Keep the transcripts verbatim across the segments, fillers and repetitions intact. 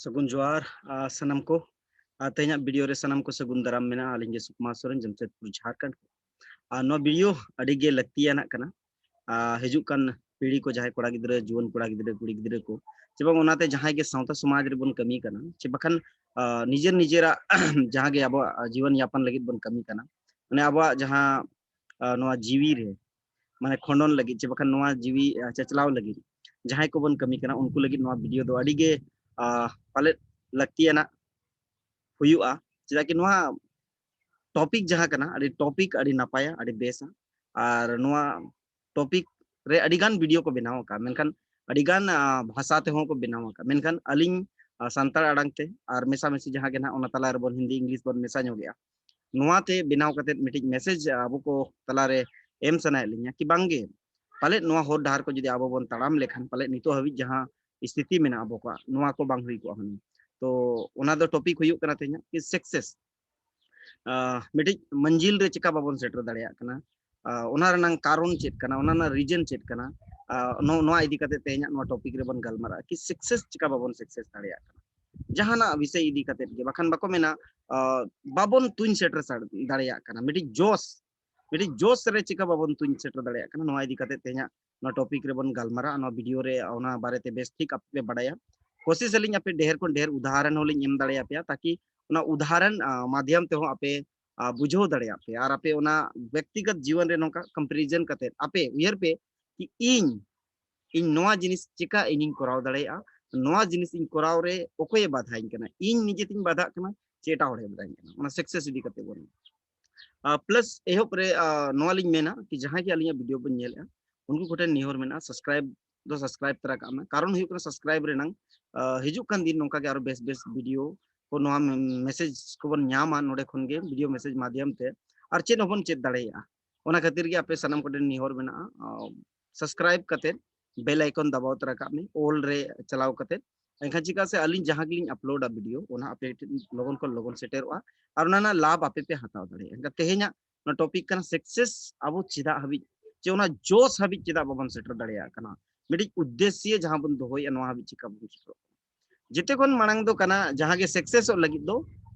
ᱥᱟᱹᱜᱩᱱ ᱡᱚᱦᱟᱨ ᱥᱟᱱᱟᱢ ᱠᱚ᱾ ᱟᱨ ᱛᱮᱦᱮᱧᱟᱜ ᱵᱷᱤᱰᱤᱭᱳ ᱨᱮ ᱥᱟᱱᱟᱢ ᱠᱚ ᱥᱟᱹᱜᱩᱱ ᱫᱟᱨᱟᱢ ᱢᱮᱱᱟᱜᱼᱟ᱾ ᱟᱹᱞᱤᱧ ᱜᱮ ᱥᱩᱠᱢᱟ ᱥᱚᱨᱮᱱ, ᱡᱟᱢᱥᱮᱫᱽᱯᱩᱨ, ᱡᱷᱟᱲᱠᱷᱚᱸᱰ᱾ ᱟᱨ ᱱᱚᱣᱟ ᱵᱷᱤᱰᱤᱭᱳ ᱟᱹᱰᱤ ᱜᱮ ᱞᱟᱹᱠᱛᱤᱭᱟᱱᱟᱜ ᱠᱟᱱᱟ᱾ ᱟᱨ ᱦᱤᱡᱩᱜ ᱠᱟᱱ ᱯᱤᱲᱦᱤ ᱠᱚ, ᱡᱟᱦᱟᱸᱭ ᱠᱚᱲᱟ ᱜᱤᱫᱽᱨᱟᱹ, ᱡᱩᱣᱟᱹᱱ ᱠᱚᱲᱟ ᱜᱤᱫᱽᱨᱟᱹ, ᱠᱩᱲᱤ ᱜᱤᱫᱽᱨᱟᱹ ᱠᱚ, ᱪᱮ ᱵᱟᱝ ᱚᱱᱟᱛᱮ ᱡᱟᱦᱟᱸᱭ ᱜᱮ ᱥᱟᱶᱛᱟ ᱥᱚᱢᱟᱡᱽ ᱨᱮᱵᱚᱱ ᱠᱟᱹᱢᱤ ᱠᱟᱱᱟ, ᱪᱮ ᱵᱟᱠᱷᱟᱱ ᱟᱨ ᱱᱤᱡᱮᱨ ᱱᱤᱡᱮᱨᱟᱜ ᱡᱟᱦᱟᱸ ᱜᱮ ᱟᱵᱚᱣᱟᱜ ᱡᱤᱭᱚᱱ ᱭᱟᱯᱚᱱ ᱞᱟᱹᱜᱤᱫ ᱵᱚᱱ ᱠᱟᱹᱢᱤ ᱠᱟᱱᱟ, ᱢᱟᱱᱮ ᱟᱵᱚᱣᱟᱜ ᱡᱟᱦᱟᱸ ᱟᱨ ᱱᱚᱣᱟ ᱡᱤᱣᱤ ᱨᱮ ᱢᱟᱱᱮ ᱠᱷᱚᱸᱰᱚᱱ ᱞᱟᱹᱜᱤᱫ ᱪᱮ ᱵᱟᱠᱷᱟᱱ ᱱᱚᱣᱟ ᱡᱤᱣᱤ ᱟᱨ ᱪᱟᱪᱞᱟᱣ ᱞᱟᱹᱜᱤᱫ ᱡᱟᱦᱟᱸᱭ ᱠᱚᱵᱚᱱ ᱠᱟᱹᱢᱤ ᱠᱟᱱᱟ, ᱩᱱᱠᱩ ᱞᱟᱹᱜᱤᱫ ᱱᱚᱣᱟ ᱵᱷᱤᱰᱤᱭᱳ ᱫᱚ ᱟᱹᱰᱤ ᱜᱮ ᱟᱨ ᱯᱟᱞᱮᱫ ᱞᱟᱹᱠᱛᱤᱭᱟᱱᱟᱜ ᱦᱩᱭᱩᱜᱼᱟ᱾ ᱪᱮᱫᱟᱜ ᱠᱤ ᱱᱚᱣᱟ ᱴᱚᱯᱤᱠ ᱡᱟᱦᱟᱸ ᱠᱟᱱᱟ, ᱟᱹᱰᱤ ᱴᱚᱯᱤᱠ ᱟᱹᱰᱤ ᱱᱟᱯᱟᱭᱟ, ᱟᱹᱰᱤ ᱵᱮᱥᱟ᱾ ᱟᱨ ᱱᱚᱣᱟ ᱴᱚᱯᱤᱠ ᱨᱮ ᱟᱹᱰᱤ ᱜᱟᱱ ᱵᱷᱤᱰᱤᱭᱳ ᱠᱚ ᱵᱮᱱᱟᱣ ᱟᱠᱟᱫᱼᱟ, ᱢᱮᱱᱠᱷᱟᱱ ᱟᱹᱰᱤ ᱜᱟᱱ ᱟᱨ ᱵᱷᱟᱥᱟ ᱛᱮᱦᱚᱸ ᱠᱚ ᱵᱮᱱᱟᱣ ᱟᱠᱟᱫᱼᱟ, ᱢᱮᱱᱠᱷᱟᱱ ᱟᱹᱞᱤᱧ ᱟᱨ ᱥᱟᱱᱛᱟᱲ ᱟᱲᱟᱝ ᱛᱮ ᱟᱨ ᱢᱮᱥᱟᱢᱤᱥᱤ ᱡᱟᱦᱟᱸ ᱜᱮ ᱱᱟᱦᱟᱜ ᱚᱱᱟ ᱛᱟᱞᱟ ᱨᱮᱵᱚᱱ ᱦᱤᱱᱫᱤ ᱤᱝᱞᱤᱥ ᱵᱚᱱ ᱢᱮᱥᱟ ᱧᱚᱜᱮᱜᱼᱟ, ᱱᱚᱣᱟᱛᱮ ᱵᱮᱱᱟᱣ ᱠᱟᱛᱮᱫ ᱢᱤᱫᱴᱤᱡ ᱢᱮᱥᱮᱡᱽ ᱟᱵᱚ ᱠᱚ ᱛᱟᱞᱟᱨᱮ ᱮᱢ ᱥᱟᱱᱟᱭᱮᱫ ᱞᱤᱧᱟ ᱠᱤ ᱵᱟᱝᱜᱮ ᱯᱟᱞᱮᱫ ᱱᱚᱣᱟ ᱦᱚᱨ ᱰᱟᱦᱟᱨ ᱠᱚ ᱡᱩᱫᱤ ᱟᱵᱚ ᱵᱚᱱ ᱛᱟᱲᱟᱢ ᱞᱮᱠᱷᱟᱱ ᱯᱟᱞᱮᱫ ᱱᱤᱛᱚᱜ ᱦᱟᱹᱵᱤᱡ ᱡᱟᱦᱟᱸ ᱥᱛᱷᱤᱛᱤ ᱢᱮᱱᱟᱜᱼᱟ ᱟᱵᱚ ᱠᱚᱣᱟᱜ, ᱱᱚᱣᱟ ᱠᱚ ᱵᱟᱝ ᱦᱩᱭ ᱠᱚᱜᱼᱟ ᱦᱩᱱᱟᱹᱝ᱾ ᱛᱚ ᱚᱱᱟ ᱫᱚ ᱴᱚᱯᱤᱠ ᱦᱩᱭᱩᱜ ᱠᱟᱱᱟ ᱛᱮᱦᱮᱧᱟᱜ ᱠᱤ ᱥᱟᱠᱥᱮᱥ, ᱢᱤᱫᱴᱤᱡ ᱢᱟᱹᱱᱡᱤᱞ ᱨᱮ ᱪᱮᱠᱟ ᱵᱟᱵᱚᱱ ᱥᱮᱴᱮᱨ ᱫᱟᱲᱮᱭᱟᱜ ᱠᱟᱱᱟ, ᱟᱨ ᱚᱱᱟ ᱨᱮᱱᱟᱝ ᱠᱟᱨᱚᱱ ᱪᱮᱫ ᱠᱟᱱᱟ, ᱚᱱᱟ ᱨᱮᱱᱟᱜ ᱨᱤᱡᱮᱱ ᱪᱮᱫ ᱠᱟᱱᱟ, ᱟᱨ ᱱᱚ-, ᱱᱚᱣᱟ ᱤᱫᱤ ᱠᱟᱛᱮ ᱛᱮᱦᱮᱧᱟᱜ ᱱᱚᱣᱟ ᱴᱚᱯᱤᱠ ᱨᱮᱵᱚᱱ ᱜᱟᱞᱢᱟᱨᱟᱜᱼᱟ ᱠᱤ ᱥᱟᱠᱥᱮᱥ ᱪᱮᱠᱟ ᱵᱟᱵᱚᱱ ᱥᱟᱠᱥᱮᱥ ᱫᱟᱲᱮᱭᱟᱜ ᱠᱟᱱᱟ ᱡᱟᱦᱟᱱᱟᱜ ᱵᱤᱥᱚᱭ ᱤᱫᱤ ᱠᱟᱛᱮ ᱜᱮ᱾ ᱵᱟᱠᱷᱟᱱ ᱵᱟᱠᱚ ᱢᱮᱱᱟ, ᱟᱨ ᱵᱟᱵᱚᱱ ᱛᱩᱧ ᱥᱮᱴᱮᱨ ᱥᱟᱲ-, ᱫᱟᱲᱮᱭᱟᱜ ᱠᱟᱱᱟ, ᱢᱤᱫᱴᱤᱡ ᱡᱚᱥ, ᱢᱤᱫᱴᱤᱡ ᱡᱚᱥ ᱨᱮ ᱪᱮᱠᱟ ᱵᱟᱵᱚᱱ ᱛᱩᱧ ᱥᱮᱴᱮᱨ ᱫᱟᱲᱮᱭᱟᱜ ᱠᱟᱱᱟ, ᱱᱚᱣᱟ ᱤᱫᱤ ᱠᱟᱛᱮ ᱛᱮᱦᱮᱧᱟᱜ ᱱᱚᱣᱟ ᱴᱚᱯᱤᱠ ᱨᱮᱵᱚᱱ ᱜᱟᱞᱢᱟᱨᱟᱜᱼᱟ᱾ ᱱᱚᱣᱟ ᱵᱷᱤᱰᱤᱭᱳ ᱨᱮ ᱚᱱᱟ ᱵᱟᱨᱮᱛᱮ ᱵᱮᱥ ᱴᱷᱤᱠ ᱟᱯᱮ ᱯᱮ ᱵᱟᱲᱟᱭᱟ᱾ ᱠᱳᱥᱤᱥ ᱟᱹᱞᱤᱧ ᱟᱯᱮ ᱰᱷᱮᱨ ᱠᱷᱚᱱ ᱰᱷᱮᱨ ᱩᱫᱟᱦᱚᱨᱚᱱ ᱦᱚᱸᱞᱤᱧ ᱮᱢ ᱫᱟᱲᱮᱭᱟᱯᱮᱭᱟ, ᱛᱟᱠᱤ ᱚᱱᱟ ᱩᱫᱟᱦᱚᱨᱚᱱ ᱟᱨ ᱢᱟᱫᱷᱭᱚᱢ ᱛᱮᱦᱚᱸ ᱟᱯᱮ ᱟᱨ ᱵᱩᱡᱷᱟᱹᱣ ᱫᱟᱲᱮᱭᱟᱜ ᱯᱮ ᱟᱨ ᱟᱯᱮ ᱚᱱᱟ ᱵᱮᱠᱛᱤᱜᱚᱛ ᱡᱤᱵᱚᱱ ᱨᱮ ᱱᱚᱝᱠᱟ ᱠᱚᱢᱯᱮᱨᱤᱡᱚᱱ ᱠᱟᱛᱮ ᱟᱯᱮ ᱩᱭᱦᱟᱹᱨ ᱯᱮ ᱠᱤ ᱤᱧ, ᱤᱧ ᱱᱚᱣᱟ ᱡᱤᱱᱤᱥ ᱪᱮᱠᱟ ᱤᱧᱤᱧ ᱠᱚᱨᱟᱣ ᱫᱟᱲᱮᱭᱟᱜᱼᱟ, ᱱᱚᱣᱟ ᱡᱤᱱᱤᱥ ᱤᱧ ᱠᱚᱨᱟᱣ ᱨᱮ ᱚᱠᱚᱭᱮ ᱵᱟᱫᱷᱟᱧ ᱠᱟᱱᱟ, ᱤᱧ ᱱᱤᱡᱮ ᱛᱤᱧ ᱵᱟᱫᱷᱟᱜ ᱠᱟᱱᱟ ᱪᱮ ᱮᱴᱟᱜ ᱦᱚᱲᱮ ᱵᱟᱫᱷᱟᱧ ᱠᱟᱱᱟ, ᱚᱱᱟ ᱥᱟᱠᱥᱮᱥ ᱤᱫᱤ ᱠᱟᱛᱮ ᱵᱚᱱ ᱯᱞᱟᱥ ᱮᱦᱚᱵ ᱨᱮ ᱟᱨ ᱱᱚᱣᱟ ᱞᱤᱧ ᱢᱮᱱᱟ ᱠᱤ ᱡᱟᱦᱟᱸᱭ ᱜᱮ ᱟᱹᱞᱤᱧᱟᱜ ᱵᱷᱤᱰᱤᱭᱳ ᱵᱚᱱ ᱧᱮᱞᱮᱫᱼᱟ, ᱩᱱᱠᱩ ᱠᱚᱴᱷᱮᱱ ᱱᱮᱦᱚᱨ ᱢᱮᱱᱟᱜᱼᱟ, ᱥᱟᱵᱥᱠᱨᱟᱭᱤᱵ ᱫᱚ ᱥᱟᱵᱥᱠᱨᱟᱭᱤᱵ ᱛᱚᱨᱟ ᱠᱟᱜ ᱢᱮ᱾ ᱠᱟᱨᱚᱱ ᱦᱩᱭᱩᱜ ᱠᱟᱱᱟ ᱥᱟᱵᱥᱠᱨᱟᱭᱤᱵ ᱨᱮᱱᱟᱝ ᱟᱨ ᱦᱤᱡᱩᱜ ᱠᱟᱱ ᱫᱤᱱ ᱱᱚᱝᱠᱟ ᱜᱮ ᱟᱨᱚ ᱵᱮᱥ ᱵᱮᱥ ᱵᱷᱤᱰᱤᱭᱳ ᱠᱚ, ᱱᱚᱣᱟ ᱢᱮᱥᱮᱡᱽ ᱠᱚᱵᱚᱱ ᱧᱟᱢᱟ ᱱᱚᱰᱮ ᱠᱷᱚᱱ ᱜᱮ ᱵᱷᱤᱰᱤᱭᱳ ᱢᱮᱥᱮᱡᱽ ᱢᱟᱫᱷᱭᱚᱢ ᱛᱮ, ᱟᱨ ᱪᱮᱫ ᱦᱚᱸᱵᱚᱱ ᱪᱮᱫ ᱫᱟᱲᱮᱭᱟᱜᱼᱟ᱾ ᱚᱱᱟ ᱠᱷᱟᱹᱛᱤᱨ ᱜᱮ ᱟᱯᱮ ᱥᱟᱱᱟᱢ ᱠᱚᱴᱷᱮᱱ ᱱᱮᱦᱚᱨ ᱢᱮᱱᱟᱜᱼᱟ, ᱥᱟᱵᱥᱠᱨᱟᱭᱤᱵ ᱠᱟᱛᱮ ᱵᱮᱞ ᱟᱭᱠᱚᱱ ᱫᱟᱵᱟᱣ ᱛᱚᱨᱟ ᱠᱟᱜ ᱢᱮ, ᱚᱞ ᱨᱮ ᱪᱟᱞᱟᱣ ᱠᱟᱛᱮ᱾ ᱮᱱᱠᱷᱟᱱ ᱪᱮᱫᱟᱜ ᱥᱮ ᱟᱹᱞᱤᱧ ᱡᱟᱦᱟᱸ ᱜᱮᱞᱤᱧ ᱟᱯᱞᱳᱰᱟ ᱵᱷᱤᱰᱤᱭᱳ, ᱚᱱᱟ ᱟᱯᱮ ᱴᱷᱮᱱ ᱞᱚᱜᱚᱱ ᱠᱷᱚᱱ ᱞᱚᱜᱚᱱ ᱥᱮᱴᱮᱨᱚᱜᱼᱟ ᱟᱨ ᱚᱱᱟ ᱨᱮᱱᱟᱜ ᱞᱟᱵᱷ ᱟᱯᱮ ᱯᱮ ᱦᱟᱛᱟᱣ ᱫᱟᱲᱮᱭᱟᱜᱼᱟ᱾ ᱮᱱᱠᱷᱟᱱ ᱛᱮᱦᱮᱧᱟᱜ ᱚᱱᱟ ᱴᱚᱯᱤᱠ ᱠᱟᱱᱟ ᱥᱟᱠᱥᱮᱥ ᱟᱵᱚ ᱪᱮᱫᱟᱜ ᱦᱟᱹᱵᱤᱡ ᱪᱮ ᱚᱱᱟ ᱡᱚᱥ ᱦᱟᱹᱵᱤᱡ ᱪᱮᱫᱟᱜ ᱵᱟᱵᱚᱱ ᱥᱮᱴᱮᱨ ᱫᱟᱲᱮᱭᱟᱜ ᱠᱟᱱᱟ, ᱢᱤᱫᱴᱤᱡ ᱩᱫᱽᱫᱮᱥᱥᱚ ᱡᱟᱦᱟᱸ ᱵᱚᱱ ᱫᱚᱦᱚᱭᱮᱫᱼᱟ ᱱᱚᱣᱟ ᱦᱟᱹᱵᱤᱡ ᱪᱮᱠᱟ ᱵᱟᱵᱚᱱ ᱥᱮᱴᱮᱨᱚᱜ ᱠᱟᱱᱟ᱾ ᱡᱮᱛᱮ ᱠᱷᱚᱱ ᱢᱟᱲᱟᱝ ᱫᱚ ᱠᱟᱱᱟ ᱡᱟᱦᱟᱸ ᱜᱮ ᱥᱟᱠᱥᱮᱥᱚᱜ ᱞᱟᱹᱜᱤᱫ ᱫᱚ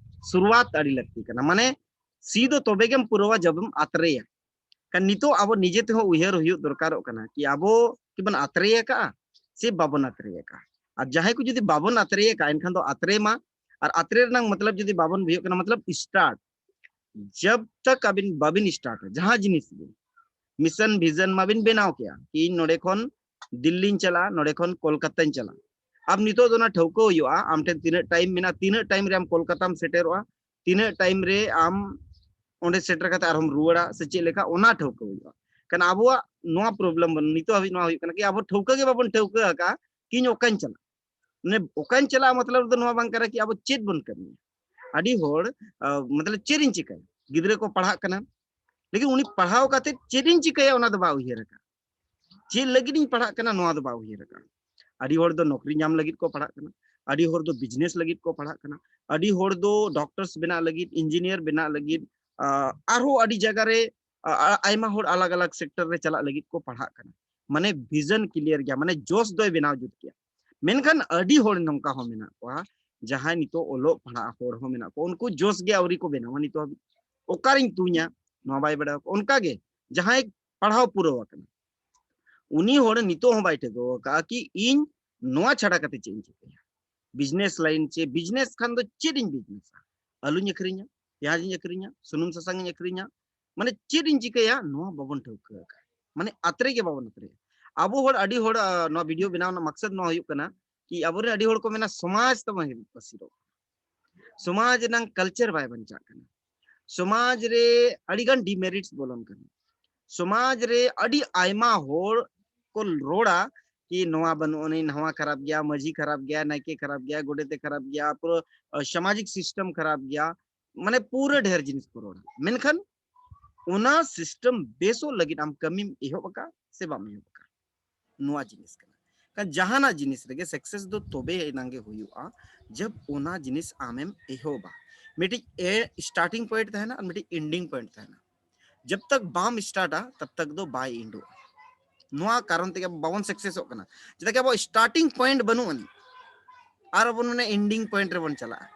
ᱥᱩᱨᱩᱣᱟᱛ ᱟᱹᱰᱤ ᱞᱟᱹᱠᱛᱤ ᱠᱟᱱᱟ᱾ ᱢᱟᱱᱮ ᱥᱤ ᱫᱚ ᱛᱚᱵᱮ ᱜᱮᱢ ᱯᱩᱨᱟᱹᱣᱟ ᱡᱚᱵᱮᱢ ᱟᱛᱨᱮᱭᱟ᱾ ᱠᱷᱟᱱ ᱱᱤᱛᱚᱜ ᱟᱵᱚ ᱱᱤᱡᱮ ᱛᱮᱦᱚᱸ ᱩᱭᱦᱟᱹᱨ ᱦᱩᱭᱩᱜ ᱫᱚᱨᱠᱟᱨᱚᱜ ᱠᱟᱱᱟ ᱠᱤ ᱟᱵᱚ ᱠᱤᱵᱚᱱ ᱟᱛᱨᱮ ᱟᱠᱟᱜᱼᱟ ᱥᱮ ᱵᱟᱵᱚᱱ ᱟᱛᱨᱮ ᱟᱠᱟᱜᱼᱟ᱾ ᱟᱨ ᱡᱟᱦᱟᱸᱭ ᱠᱚ ᱡᱩᱫᱤ ᱵᱟᱵᱚᱱ ᱟᱛᱨᱮ ᱟᱠᱟᱜᱼᱟ, ᱮᱱᱠᱷᱟᱱ ᱫᱚ ᱟᱛᱨᱮ ᱢᱟ, ᱟᱨ ᱟᱛᱨᱮ ᱨᱮᱱᱟᱜ ᱢᱚᱛᱞᱚᱵ ᱡᱩᱫᱤ ᱵᱟᱵᱚᱱ ᱦᱩᱭᱩᱜ ᱠᱟᱱᱟ, ᱢᱚᱛᱞᱚᱵ ᱥᱴᱟᱨᱴ, ᱡᱟᱵ ᱛᱟᱠ ᱟᱹᱵᱤᱱ ᱵᱟᱵᱤᱱ ᱥᱴᱟᱨᱴᱟ ᱡᱟᱦᱟᱸ ᱡᱤᱱᱤᱥ ᱜᱮ, ᱢᱤᱥᱚᱱ ᱵᱷᱤᱡᱚᱱ ᱢᱟᱵᱤᱱ ᱵᱮᱱᱟᱣ ᱠᱮᱜᱼᱟ ᱠᱤ ᱤᱧ ᱱᱚᱰᱮ ᱠᱷᱚᱱ ᱫᱤᱞᱞᱤᱧ ᱪᱟᱞᱟᱜᱼᱟ, ᱱᱚᱰᱮ ᱠᱷᱚᱱ ᱠᱳᱞᱠᱟᱛᱟᱧ ᱪᱟᱞᱟᱜᱼᱟ᱾ ᱟᱢ ᱱᱤᱛᱚᱜ ᱫᱚ ᱚᱱᱟ ᱴᱷᱟᱹᱣᱠᱟᱹ ᱦᱩᱭᱩᱜᱼᱟ, ᱟᱢ ᱴᱷᱮᱱ ᱛᱤᱱᱟᱹᱜ ᱴᱟᱭᱤᱢ ᱢᱮᱱᱟᱜᱼᱟ, ᱛᱤᱱᱟᱹᱜ ᱴᱟᱭᱤᱢ ᱨᱮ ᱟᱢ ᱠᱳᱞᱠᱟᱛᱟᱢ ᱥᱮᱴᱮᱨᱚᱜᱼᱟ, ᱛᱤᱱᱟᱹᱜ ᱴᱟᱭᱤᱢ ᱨᱮ ᱟᱢ ᱚᱸᱰᱮ ᱥᱮᱴᱮᱨ ᱠᱟᱛᱮ ᱟᱨᱦᱚᱸᱢ ᱨᱩᱣᱟᱹᱲᱟ ᱥᱮ ᱪᱮᱫ ᱞᱮᱠᱟ, ᱚᱱᱟ ᱴᱷᱟᱹᱣᱠᱟᱹ ᱦᱩᱭᱩᱜᱼᱟ᱾ ᱠᱟᱨᱚᱱ ᱟᱵᱚᱣᱟᱜ ᱱᱚᱣᱟ ᱯᱨᱚᱵᱞᱮᱢ, ᱱᱤᱛᱚᱜ ᱦᱟᱹᱵᱤᱡ ᱱᱚᱣᱟ ᱦᱩᱭᱩᱜ ᱠᱟᱱᱟ ᱠᱤ ᱟᱵᱚ ᱴᱷᱟᱹᱣᱠᱟᱹ ᱜᱮ ᱵᱟᱵᱚᱱ ᱴᱷᱟᱹᱣᱠᱟᱹ ᱟᱠᱟᱫᱼᱟ ᱠᱤ ᱤᱧ ᱚᱠᱟᱧ ᱪᱟᱞᱟᱜᱼᱟ᱾ ᱢᱟᱱᱮ ᱚᱠᱟᱧ ᱪᱟᱞᱟᱜᱼᱟ ᱢᱚᱛᱞᱚᱵ ᱫᱚ ᱱᱚᱣᱟ ᱵᱟᱝ ᱠᱟᱱᱟ ᱠᱤ ᱟᱵᱚ ᱪᱮᱫ ᱵᱚᱱ ᱠᱟᱹᱢᱤᱭᱟ᱾ ᱟᱹᱰᱤ ᱦᱚᱲ, ᱟᱸ, ᱢᱚᱛᱞᱚᱵ ᱪᱮᱫ ᱤᱧ ᱪᱤᱠᱟᱹᱭᱟ? ᱜᱤᱫᱽᱨᱟᱹ ᱠᱚ ᱯᱟᱲᱦᱟᱜ ᱠᱟᱱᱟ, ᱞᱮᱠᱤᱱ ᱩᱱᱤ ᱯᱟᱲᱦᱟᱣ ᱠᱟᱛᱮ ᱪᱮᱫ ᱤᱧ ᱪᱤᱠᱟᱹᱭᱟ ᱚᱱᱟ ᱫᱚ ᱵᱟᱭ ᱩᱭᱦᱟᱹᱨ ᱟᱠᱟᱫ᱾ ᱪᱮᱫ ᱞᱟᱹᱜᱤᱫ ᱤᱧ ᱯᱟᱲᱦᱟᱜ ᱠᱟᱱᱟ ᱱᱚᱣᱟ ᱫᱚ ᱵᱟᱭ ᱩᱭᱦᱟᱹᱨ ᱟᱠᱟᱫ᱾ ᱟᱹᱰᱤ ᱦᱚᱲ ᱫᱚ ᱱᱚᱠᱨᱤ ᱧᱟᱢ ᱞᱟᱹᱜᱤᱫ ᱠᱚ ᱯᱟᱲᱦᱟᱜ ᱠᱟᱱᱟ, ᱟᱹᱰᱤ ᱦᱚᱲ ᱫᱚ ᱵᱤᱡᱽᱱᱮᱥ ᱞᱟᱹᱜᱤᱫ ᱠᱚ ᱯᱟᱲᱦᱟᱜ ᱠᱟᱱᱟ, ᱟᱹᱰᱤ ᱦᱚᱲ ᱫᱚ ᱰᱚᱠᱴᱚᱨᱥ ᱵᱮᱱᱟᱜ ᱞᱟᱹᱜᱤᱫ, ᱤᱧᱡᱤᱱᱤᱭᱟᱨ ᱵᱮᱱᱟᱜ ᱞᱟᱹᱜᱤᱫ, ᱟᱸ, ᱟᱨᱦᱚᱸ ᱟᱹᱰᱤ ᱡᱟᱭᱜᱟ ᱨᱮ, ᱟ-, ᱟ-, ᱟᱭᱢᱟ ᱦᱚᱲ ᱟᱞᱟᱜᱽ ᱟᱞᱟᱜᱽ ᱥᱮᱠᱴᱚᱨ ᱨᱮ ᱪᱟᱞᱟᱜ ᱞᱟᱹᱜᱤᱫ ᱠᱚ ᱯᱟᱲᱦᱟᱜ ᱠᱟᱱᱟ᱾ ᱢᱟᱱᱮ ᱵᱷᱤᱡᱚᱱ ᱠᱞᱤᱭᱟᱨ ᱜᱮᱭᱟ, ᱢᱟᱱᱮ ᱡᱳᱥ ᱫᱚᱭ ᱵᱮᱱᱟᱣ ᱡᱩᱛ ᱜᱮᱭᱟ᱾ ᱢᱮᱱᱠᱷᱟᱱ ᱟᱹᱰᱤ ᱦᱚᱲ ᱱᱚᱝᱠᱟ ᱦᱚᱸ ᱢᱮᱱᱟᱜ ᱠᱚᱣᱟ ᱡᱟᱦᱟᱸᱭ ᱱᱤᱛᱚᱜ ᱚᱞᱚᱜ ᱯᱟᱲᱦᱟᱜ ᱦᱚᱲ ᱦᱚᱸ ᱢᱮᱱᱟᱜ ᱠᱚᱣᱟ, ᱩᱱᱠᱩ ᱡᱳᱥ ᱜᱮ ᱟᱹᱣᱨᱤ ᱠᱚ ᱵᱮᱱᱟᱣᱟ ᱱᱤᱛᱚᱜ ᱦᱟᱹᱵᱤᱡ᱾ ᱚᱠᱟᱨᱤᱧ ᱛᱩᱧᱟ ᱱᱚᱣᱟ ᱵᱟᱭ ᱵᱟᱲᱟᱭᱟ᱾ ᱚᱱᱠᱟᱜᱮ ᱡᱟᱦᱟᱸᱭ ᱯᱟᱲᱦᱟᱣ ᱯᱩᱨᱟᱹᱣ ᱟᱠᱟᱱᱟ, ᱩᱱᱤ ᱦᱚᱲ ᱱᱤᱛᱚᱜ ᱦᱚᱸ ᱵᱟᱭ ᱴᱷᱟᱹᱣᱠᱟᱹ ᱟᱠᱟᱫᱼᱟ ᱠᱤ ᱤᱧ ᱱᱚᱣᱟ ᱪᱷᱟᱰᱟ ᱠᱟᱛᱮ ᱪᱮᱫ ᱤᱧ ᱪᱤᱠᱟᱹᱭᱟ᱾ ᱵᱤᱡᱽᱱᱮᱥ ᱞᱟᱭᱤᱱ ᱪᱮ ᱵᱤᱡᱽᱱᱮᱥ ᱠᱷᱟᱱ ᱫᱚ ᱪᱮᱫ ᱤᱧ ᱵᱤᱡᱽᱱᱮᱥᱟ? ᱟᱹᱞᱩᱧ ᱟᱹᱠᱷᱨᱤᱧᱟ, ᱯᱮᱸᱭᱟᱡᱽ ᱤᱧ ᱟᱹᱠᱷᱨᱤᱧᱟ, ᱥᱩᱱᱩᱢ ᱥᱟᱥᱟᱝ ᱤᱧ ᱟᱹᱠᱷᱨᱤᱧᱟ, ᱢᱟᱱᱮ ᱪᱮᱫ ᱤᱧ ᱪᱤᱠᱟᱹᱭᱟ ᱱᱚᱣᱟ ᱵᱟᱵᱚᱱ ᱴᱷᱟᱹᱣᱠᱟᱹ ᱟᱠᱟᱫᱼᱟ᱾ ᱢᱟᱱᱮ ᱟᱛᱨᱮ ᱜᱮ ᱵᱟᱵᱚᱱ ᱟᱛᱨᱮᱭᱟ᱾ ᱟᱵᱚ ᱦᱚᱲ ᱟᱹᱰᱤ ᱦᱚᱲ, ᱟ, ᱱᱚᱣᱟ ᱵᱷᱤᱰᱤᱭᱳ ᱵᱮᱱᱟᱣ ᱨᱮᱱᱟᱜ ᱢᱟᱠᱥᱟᱫ ᱱᱚᱣᱟ ᱦᱩᱭᱩᱜ ᱠᱟᱱᱟ ᱠᱤ ᱟᱵᱚᱨᱮᱱ ᱟᱹᱰᱤ ᱦᱚᱲ ᱠᱚ ᱢᱮᱱᱟ ᱥᱚᱢᱟᱡᱽ ᱛᱟᱵᱚᱱ ᱦᱤᱨᱤᱡ ᱯᱟᱹᱥᱤᱨᱚᱜ ᱠᱟᱱᱟ, ᱥᱚᱢᱟᱡᱽ ᱨᱮᱱᱟᱜ ᱠᱟᱞᱪᱟᱨ ᱵᱟᱭ ᱵᱟᱧᱪᱟᱜ ᱠᱟᱱᱟ, ᱥᱚᱢᱟᱡᱽ ᱨᱮ ᱟᱹᱰᱤᱜᱟᱱ ᱰᱤᱢᱮᱨᱤᱴᱥ ᱵᱚᱞᱚᱱ ᱠᱟᱱᱟ, ᱥᱚᱢᱟᱡᱽ ᱨᱮ ᱟᱹᱰᱤ ᱟᱭᱢᱟ ᱦᱚᱲ ᱠᱚ ᱨᱚᱲᱟ ᱠᱤ ᱱᱚᱣᱟ ᱵᱟᱹᱱᱩᱜ ᱟᱹᱱᱤᱡ, ᱱᱟᱣᱟ ᱠᱷᱟᱨᱟᱯ ᱜᱮᱭᱟ, ᱢᱟᱹᱡᱷᱤ ᱠᱷᱟᱨᱟᱯ ᱜᱮᱭᱟ, ᱱᱟᱭᱠᱮ ᱠᱷᱟᱨᱟᱯ ᱜᱮᱭᱟ, ᱜᱚᱰᱮᱛᱮ ᱠᱷᱟᱨᱟᱯ ᱜᱮᱭᱟ, ᱯᱩᱨᱟᱹ, ᱟ, ᱥᱟᱢᱟᱡᱤᱠ ᱥᱤᱥᱴᱮᱢ ᱠᱷᱟᱨᱟᱯ ᱜᱮᱭᱟ, ᱢᱟᱱᱮ ᱯᱩᱨᱟᱹ ᱰᱷᱮᱨ ᱡᱤᱱᱤᱥ ᱠᱚ ᱨᱚᱲᱟ᱾ ᱢᱮᱱᱠᱷᱟᱱ ᱚᱱᱟ ᱥᱤᱥᱴᱮᱢ ᱵᱮᱥᱚᱜ ᱞᱟᱹᱜᱤᱫ ᱟᱢ ᱠᱟᱹᱢᱤᱢ ᱮᱦᱚᱵ ᱟᱠᱟᱫ ᱥᱮ ᱵᱟᱢ ᱮᱦᱚᱵ ᱟᱠᱟᱫ? ᱱᱚᱣᱟ ᱡᱤᱱᱤᱥ ᱠᱟᱱᱟ᱾ ᱠᱟᱨᱚᱱ ᱡᱟᱦᱟᱱᱟᱜ ᱡᱤᱱᱤᱥ ᱨᱮᱜᱮ ᱥᱟᱠᱥᱮᱥ ᱫᱚ ᱛᱚᱵᱮ ᱮᱱᱟᱝ ᱜᱮ ᱦᱩᱭᱩᱜᱼᱟ, ᱡᱟᱵ ᱚᱱᱟ ᱡᱤᱱᱤᱥ ᱟᱢᱮᱢ ᱮᱦᱚᱵᱟ᱾ ᱢᱤᱫᱴᱤᱡ ᱮ, ᱥᱴᱟᱨᱴᱤᱝ ᱯᱚᱭᱮᱱᱴ ᱛᱟᱦᱮᱱᱟ ᱟᱨ ᱢᱤᱫᱴᱤᱡ ᱮᱱᱰᱤᱝ ᱯᱚᱭᱮᱱᱴ ᱛᱟᱦᱮᱱᱟ᱾ ᱡᱟᱵ ᱛᱟᱠ ᱵᱟᱢ ᱥᱴᱟᱨᱴᱟ ᱛᱟᱵ ᱛᱟᱠ ᱫᱚ ᱵᱟᱭ ᱮᱱᱰᱚᱜᱼᱟ᱾ ᱱᱚᱣᱟ ᱠᱟᱨᱚᱱ ᱛᱮᱜᱮ ᱟᱵᱚ ᱵᱟᱵᱚᱱ ᱥᱟᱠᱥᱮᱥᱚᱜ ᱠᱟᱱᱟ, ᱪᱮᱫᱟᱜ ᱠᱤ ᱟᱵᱚᱣᱟᱜ ᱥᱴᱟᱨᱴᱤᱝ ᱯᱚᱭᱮᱱᱴ ᱵᱟᱹᱱᱩᱜ ᱟᱹᱱᱤᱡ᱾ ᱟᱨ ᱟᱵᱚ ᱱᱚᱰᱮ ending point ᱨᱮᱵᱚᱱ ᱪᱟᱞᱟᱜᱼᱟ᱾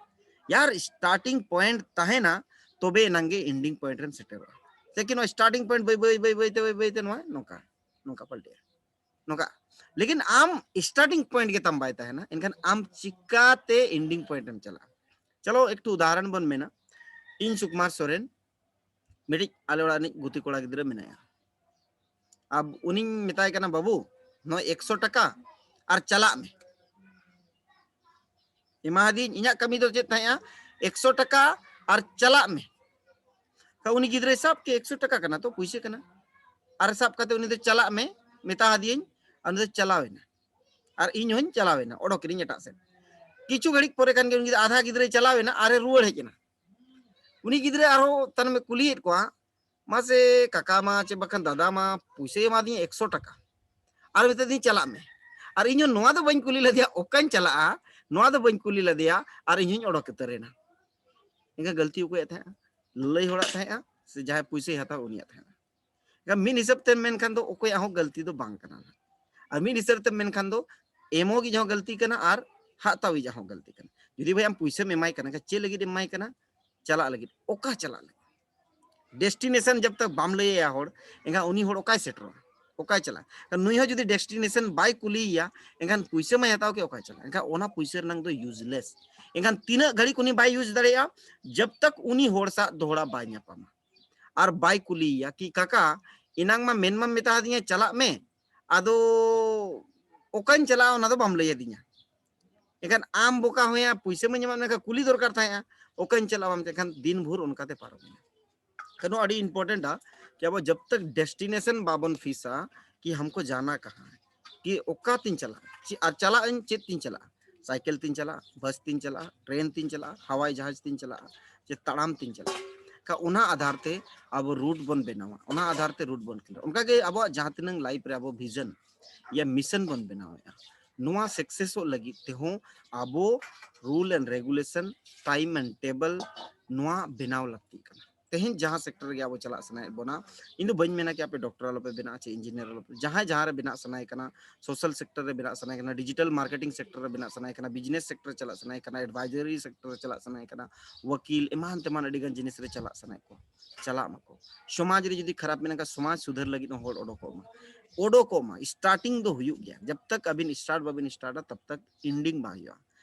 ᱭᱟᱨ, starting point ᱛᱟᱦᱮᱱᱟ, ᱛᱚᱵᱮ ᱮᱱᱟᱝ ᱜᱮ ending point ᱨᱮᱢ ᱥᱮᱴᱮᱨᱚᱜᱼᱟ᱾ ᱥᱮ ᱠᱤ ᱱᱚᱣᱟ starting point ᱵᱟᱹᱭ ᱵᱟᱹᱭ ᱵᱟᱹᱭ ᱵᱟᱹᱭ ᱛᱮ ᱵᱟᱹᱭ ᱵᱟᱹᱭ ᱛᱮ ᱱᱚᱣᱟ ᱱᱚᱝᱠᱟ ᱱᱚᱝᱠᱟ ᱯᱟᱞᱴᱤᱜᱼᱟ, ᱱᱚᱝᱠᱟ᱾ ᱞᱮᱠᱤᱱ ᱟᱢ starting point ᱜᱮ ᱛᱟᱢ ᱵᱟᱭ ᱛᱟᱦᱮᱱᱟ, ᱮᱱᱠᱷᱟᱱ ᱟᱢ ᱪᱤᱠᱟᱛᱮ ending point ᱮᱢ ᱪᱟᱞᱟᱜᱼᱟ? ᱪᱚᱞᱚ ᱮᱠᱴᱩ ᱩᱫᱟᱦᱚᱨᱚᱱ ᱵᱚᱱ ᱢᱮᱱᱟ, ᱤᱧ ᱥᱩᱠᱢᱟᱨ ᱥᱚᱨᱮᱱ, ᱢᱤᱫᱴᱤᱡ ᱟᱞᱮ ᱚᱲᱟᱜ ᱨᱤᱱᱤᱡ ᱜᱩᱛᱤ ᱠᱚᱲᱟ ᱜᱤᱫᱽᱨᱟᱹ ᱢᱮᱱᱟᱭᱟ᱾ ᱟᱵ-, ᱩᱱᱤᱧ ᱢᱮᱛᱟᱭ ᱠᱟᱱᱟ, "ᱵᱟᱹᱵᱩ, ᱱᱚᱣᱟ ᱮᱠᱥᱚ ᱴᱟᱠᱟ ᱟᱨ ᱪᱟᱞᱟᱜ ᱢᱮ, ᱮᱢᱟᱫᱤᱧ, ᱤᱧᱟᱹᱜ ᱠᱟᱹᱢᱤ ᱫᱚ ᱪᱮᱫ ᱛᱟᱦᱮᱸᱜᱼᱟ? ᱮᱠᱥᱚ ᱴᱟᱠᱟ ᱟᱨ ᱪᱟᱞᱟᱜ ᱢᱮ᱾" ᱠᱷᱟᱱ ᱩᱱᱤ ᱜᱤᱫᱽᱨᱟᱹᱭ ᱥᱟᱵ ᱠᱮᱫ, ᱮᱠᱥᱚ ᱴᱟᱠᱟ ᱠᱟᱱᱟ ᱛᱚ, ᱯᱩᱭᱥᱟᱹ ᱠᱟᱱᱟ, ᱟᱨ ᱥᱟᱵ ᱠᱟᱛᱮ ᱩᱱᱤ ᱫᱚ, "ᱪᱟᱞᱟᱜ ᱢᱮ, ᱢᱮᱛᱟ ᱟᱫᱤᱭᱟᱹᱧ", ᱟᱨ ᱩᱱᱤ ᱫᱚ ᱪᱟᱞᱟᱣ ᱮᱱᱟ᱾ ᱟᱨ ᱤᱧ ᱦᱚᱸᱧ ᱪᱟᱞᱟᱣ ᱮᱱᱟ, ᱚᱰᱚᱠ ᱮᱱᱟᱹᱧ ᱮᱴᱟᱜ ᱥᱮᱫ᱾ ᱠᱤᱪᱷᱩ ᱜᱷᱟᱹᱲᱤᱡ ᱯᱚᱨᱮ ᱠᱷᱟᱱ ᱜᱮ ᱩᱱᱤ ᱜᱤᱫᱽᱨᱟᱹ, ᱟᱫᱷᱟ ᱜᱤᱫᱽᱨᱟᱹᱭ ᱪᱟᱞᱟᱣ ᱮᱱᱟ ᱟᱨᱮ ᱨᱩᱣᱟᱹᱲ ᱦᱮᱡ ᱮᱱᱟ᱾ ᱩᱱᱤ ᱜᱤᱫᱽᱨᱟᱹ ᱟᱨᱦᱚᱸ ᱛᱟᱭᱱᱚᱢᱮ ᱠᱩᱞᱤᱭᱮᱫ ᱠᱚᱣᱟ, "ᱢᱟᱥᱮ ᱠᱟᱠᱟ ᱢᱟ ᱪᱮ ᱵᱟᱠᱷᱟᱱ ᱫᱟᱫᱟ ᱢᱟ ᱯᱩᱭᱥᱟᱹᱭ ᱮᱢᱟᱫᱤᱧᱟ ᱮᱠᱥᱚ ᱴᱟᱠᱟ, ᱟᱨ ᱢᱮᱛᱟᱫᱤᱧ ᱪᱟᱞᱟᱜ ᱢᱮ, ᱟᱨ ᱤᱧ ᱦᱚᱸ ᱱᱚᱣᱟ ᱫᱚ ᱵᱟᱹᱧ ᱠᱩᱞᱤ ᱞᱮᱫᱮᱭᱟ ᱚᱠᱟᱧ ᱪᱟᱞᱟᱜᱼᱟ, ᱱᱚᱣᱟ ᱫᱚ ᱵᱟᱹᱧ ᱠᱩᱞᱤ ᱞᱮᱫᱮᱭᱟ, ᱟᱨ ᱤᱧ ᱦᱚᱸᱧ ᱚᱰᱚᱠ ᱩᱛᱟᱹᱨ ᱮᱱᱟ᱾" ᱮᱱᱠᱷᱟᱱ ᱜᱟᱹᱞᱛᱤ ᱚᱠᱚᱭᱟᱜ ᱛᱟᱦᱮᱸᱜᱼᱟ? ᱞᱟᱹᱞᱟᱹᱭ ᱦᱚᱲᱟᱜ ᱛᱟᱦᱮᱸᱜᱼᱟ ᱥᱮ ᱡᱟᱦᱟᱸᱭ ᱯᱩᱭᱥᱟᱹᱭ ᱦᱟᱛᱟᱣ ᱩᱱᱤᱭᱟᱜ ᱛᱟᱦᱮᱸᱜᱼᱟ? ᱮᱱᱠᱷᱟᱱ ᱢᱤᱫ ᱦᱤᱥᱟᱹᱵ ᱛᱮᱢ ᱢᱮᱱᱠᱷᱟᱱ ᱫᱚ ᱚᱠᱚᱭᱟᱜ ᱦᱚᱸ ᱜᱟᱹᱞᱛᱤ ᱫᱚ ᱵᱟᱝ ᱠᱟᱱᱟ᱾ ᱟᱨ ᱢᱤᱫ ᱦᱤᱥᱟᱹᱵ ᱛᱮᱢ ᱢᱮᱱᱠᱷᱟᱱ ᱫᱚ ᱮᱢᱚᱜᱤᱡ ᱦᱚᱸ ᱜᱟᱹᱞᱛᱤ ᱠᱟᱱᱟ ᱟᱨ ᱦᱟᱛᱟᱣᱤᱡᱟᱜ ᱦᱚᱸ ᱜᱟᱹᱞᱛᱤ ᱠᱟᱱᱟ᱾ ᱡᱩᱫᱤ ᱵᱷᱟᱭ ᱟᱢ ᱯᱩᱭᱥᱟᱹᱢ ᱮᱢᱟᱭ ᱠᱟᱱᱟ, ᱮᱱᱠᱷᱟᱱ ᱪᱮᱫ ᱞᱟᱹᱜᱤᱫ ᱮᱢ ᱮᱢᱟᱭ ᱠᱟᱱᱟ? ᱪᱟᱞᱟᱜ ᱞᱟᱹᱜᱤᱫ᱾ ᱚᱠᱟ ᱪᱟᱞᱟᱜ ᱞᱟᱹᱜᱤᱫ? ᱰᱮᱥᱴᱤᱱᱮᱥᱚᱱ ᱡᱟᱵ ᱛᱟᱠ ᱵᱟᱢ ᱞᱟᱹᱭ ᱟᱭᱟ ᱦᱚᱲ, ᱮᱱᱠᱷᱟᱱ ᱩᱱᱤ ᱦᱚᱲ ᱚᱠᱟᱭ ᱥᱮᱴᱮᱨᱚᱜᱼᱟ? ᱚᱠᱟᱭ ᱪᱟᱞᱟᱜᱼᱟ? ᱮᱱᱠᱷᱟᱱ ᱱᱩᱭ ᱦᱚᱸ ᱡᱩᱫᱤ ᱰᱮᱥᱴᱤᱱᱮᱥᱚᱱ ᱵᱟᱭ ᱠᱩᱞᱤᱭᱮᱭᱟ, ᱮᱱᱠᱷᱟᱱ ᱯᱩᱭᱥᱟᱹ ᱢᱟᱭ ᱦᱟᱛᱟᱣ ᱠᱮᱫ, ᱚᱠᱟᱭ ᱪᱟᱞᱟᱜᱼᱟ? ᱮᱱᱠᱷᱟᱱ ᱚᱱᱟ ᱯᱩᱭᱥᱟᱹ ᱨᱮᱱᱟᱜ ᱫᱚ ᱤᱭᱩᱡᱽᱞᱮᱥ᱾ ᱮᱱᱠᱷᱟᱱ ᱛᱤᱱᱟᱹᱜ ᱜᱷᱟᱹᱲᱤᱡ ᱩᱱᱤ ᱵᱟᱭ ᱤᱭᱩᱡᱽ ᱫᱟᱲᱮᱭᱟᱜᱼᱟ? ᱡᱟᱵ ᱛᱟᱠ ᱩᱱᱤ ᱦᱚᱲ ᱥᱟᱶ ᱫᱚᱦᱲᱟ ᱵᱟᱭ ᱧᱟᱯᱟᱢᱟ ᱟᱨ ᱵᱟᱭ ᱠᱩᱞᱤᱭᱮᱭᱟ ᱠᱤ, "ᱠᱟᱠᱟ, ᱮᱱᱟᱝ ᱢᱟ ᱢᱮᱱ ᱢᱟᱢ ᱢᱮᱛᱟ ᱫᱤᱧᱟ ᱪᱟᱞᱟᱜ ᱢᱮ, ᱟᱫᱚ ᱚᱠᱟᱧ ᱪᱟᱞᱟᱜᱼᱟ ᱚᱱᱟ ᱫᱚ ᱵᱟᱢ ᱞᱟᱹᱭ ᱟᱹᱫᱤᱧᱟ?" ᱮᱱᱠᱷᱟᱱ ᱟᱢ ᱵᱚᱠᱟ ᱦᱚᱸᱭᱟ, ᱯᱩᱭᱥᱟᱹ ᱢᱟᱧ ᱮᱢᱟᱫ ᱢᱮ, ᱮᱱᱠᱷᱟᱱ ᱠᱩᱞᱤ ᱫᱚᱨᱠᱟᱨ ᱛᱟᱦᱮᱸᱜᱼᱟ, "ᱚᱠᱟᱧ ᱪᱟᱞᱟᱜᱼᱟ?" ᱵᱟᱢ ᱢᱮᱛᱟᱭ ᱠᱷᱟᱱ ᱫᱤᱱ ᱵᱷᱳᱨ ᱚᱱᱠᱟᱛᱮ ᱯᱟᱨᱚᱢᱮᱱᱟ᱾ ᱠᱟᱨᱚᱱ ᱟᱹᱰᱤ important ᱟ ᱠᱤ ᱟᱵᱚ ᱡᱟᱵ ᱛᱟᱠ ᱰᱮᱥᱴᱤᱱᱮᱥᱚᱱ ᱵᱟᱵᱚᱱ ᱯᱷᱤᱥᱟ ᱠᱤ ᱦᱟᱢᱠᱚ ᱡᱟᱱᱟ ᱠᱟᱦᱟᱸ ᱦᱟᱭ, ᱠᱤ ᱚᱠᱟ ᱛᱤᱧ ᱪᱟᱞᱟᱜᱼᱟ, ᱪᱮ-, ᱟᱨ ᱪᱟᱞᱟᱜ ᱟᱹᱧ ᱪᱮᱫ ᱛᱤᱧ ᱪᱟᱞᱟᱜᱼᱟ? ᱥᱟᱭᱠᱮᱞ ᱛᱤᱧ ᱪᱟᱞᱟᱜᱼᱟ, ᱵᱟᱥ ᱛᱤᱧ ᱪᱟᱞᱟᱜᱼᱟ, ᱴᱨᱮᱱ ᱛᱤᱧ ᱪᱟᱞᱟᱜᱼᱟ, ᱦᱟᱣᱟᱭ ᱡᱟᱦᱟᱡᱽ ᱛᱤᱧ ᱪᱟᱞᱟᱜᱼᱟ, ᱪᱮ ᱛᱟᱲᱟᱢ ᱛᱤᱧ ᱪᱟᱞᱟᱜᱼᱟ? ᱠᱟ-, ᱚᱱᱟ ᱟᱫᱷᱟᱨ ᱛᱮ ᱟᱵᱚ ᱨᱩᱴ ᱵᱚᱱ ᱵᱮᱱᱟᱣᱟ, ᱚᱱᱟ ᱟᱫᱷᱟᱨ ᱛᱮ ᱨᱩᱴ ᱵᱚᱱ ᱠᱷᱮᱞᱟ᱾ ᱚᱱᱠᱟᱜᱮ ᱟᱵᱚᱣᱟᱜ ᱡᱟᱦᱟᱸ ᱛᱤᱱᱟᱹᱝ ᱞᱟᱭᱤᱯᱷ ᱨᱮ ᱟᱵᱚ ᱵᱷᱤᱡᱚᱱ ᱭᱟ ᱢᱤᱥᱚᱱ ᱵᱚᱱ ᱵᱮᱱᱟᱣᱮᱫᱼᱟ, ᱱᱚᱣᱟ ᱥᱟᱠᱥᱮᱥᱚᱜ ᱞᱟᱹᱜᱤᱫ ᱛᱮᱦᱚᱸ ᱟᱵᱚ rule and regulation, time and table, ᱱᱚᱣᱟ ᱵᱮᱱᱟᱣ ᱞᱟᱹᱠᱛᱤᱜ ᱠᱟᱱᱟ᱾ ᱛᱮᱦᱮᱧ ᱡᱟᱦᱟᱸ ᱥᱮᱠᱴᱚᱨ ᱨᱮᱜᱮ ᱟᱵᱚ ᱪᱟᱞᱟᱜ ᱥᱟᱱᱟᱭᱮᱫ ᱵᱚᱱᱟ, ᱤᱧ ᱫᱚ ᱵᱟᱹᱧ ᱢᱮᱱᱟ ᱠᱤ ᱟᱯᱮ ᱰᱚᱠᱴᱚᱨ ᱟᱞᱚᱯᱮ ᱵᱮᱱᱟᱜᱼᱟ ᱪᱮ ᱤᱧᱡᱤᱱᱤᱭᱟᱨ ᱟᱞᱚᱯᱮ, ᱡᱟᱦᱟᱸᱭ ᱡᱟᱦᱟᱸ ᱨᱮ ᱵᱮᱱᱟᱜ ᱥᱟᱱᱟᱭᱮ ᱠᱟᱱᱟ, ᱥᱳᱥᱟᱞ ᱥᱮᱠᱴᱚᱨ ᱨᱮ ᱵᱮᱱᱟᱜ ᱥᱟᱱᱟᱭᱮ ᱠᱟᱱᱟ, ᱰᱤᱡᱤᱴᱟᱞ ᱢᱟᱨᱠᱮᱴᱤᱝ ᱥᱮᱠᱴᱚᱨ ᱨᱮ ᱵᱮᱱᱟᱜ ᱥᱟᱱᱟᱭᱮ ᱠᱟᱱᱟ, ᱵᱤᱡᱽᱱᱮᱥ ᱥᱮᱠᱴᱚᱨ ᱨᱮ ᱪᱟᱞᱟᱜ ᱥᱟᱱᱟᱭᱮ ᱠᱟᱱᱟ, ᱮᱰᱵᱟᱭᱡᱟᱨᱤ ᱥᱮᱠᱴᱚᱨ ᱨᱮ ᱪᱟᱞᱟᱜ ᱥᱟᱱᱟᱭᱮ ᱠᱟᱱᱟ, ᱣᱟᱠᱤᱞ, ᱮᱢᱟᱱ ᱛᱮᱢᱟᱱ ᱟᱹᱰᱤ ᱜᱟᱱ ᱡᱤᱱᱤᱥ ᱨᱮ ᱪᱟᱞᱟᱜ ᱥᱟᱱᱟᱭᱮᱫ ᱠᱚᱣᱟ, ᱪᱟᱞᱟᱜ ᱢᱟᱠᱚ᱾ ᱥᱚᱢᱟᱡᱽ ᱨᱮ ᱡᱩᱫᱤ ᱠᱷᱟᱨᱟᱯ ᱢᱮᱱᱟᱜ ᱠᱷᱟᱱ ᱥᱚᱢᱟᱡᱽ ᱥᱩᱫᱷᱟᱹᱨ ᱞᱟᱹᱜᱤᱫ ᱦᱚᱸ ᱦᱚᱲ ᱚᱰᱚᱠᱚᱜ ᱢᱟ, ᱚᱰᱚᱠᱚᱜ ᱢᱟ᱾ ᱥᱴᱟᱨᱴᱤᱝ ᱫᱚ ᱦᱩᱭᱩᱜ ᱜᱮᱭᱟ, ᱡᱟᱵ ᱛᱟᱠ ᱟᱹᱵᱤᱱ ᱥᱴᱟᱨᱴ ᱵᱟᱵᱤᱱ ᱥᱴᱟᱨᱴᱟ ᱛᱟᱵ ᱛᱟᱠ ᱮᱱᱰᱤᱝ ᱵᱟᱝ ᱦᱩᱭᱩᱜᱼᱟ᱾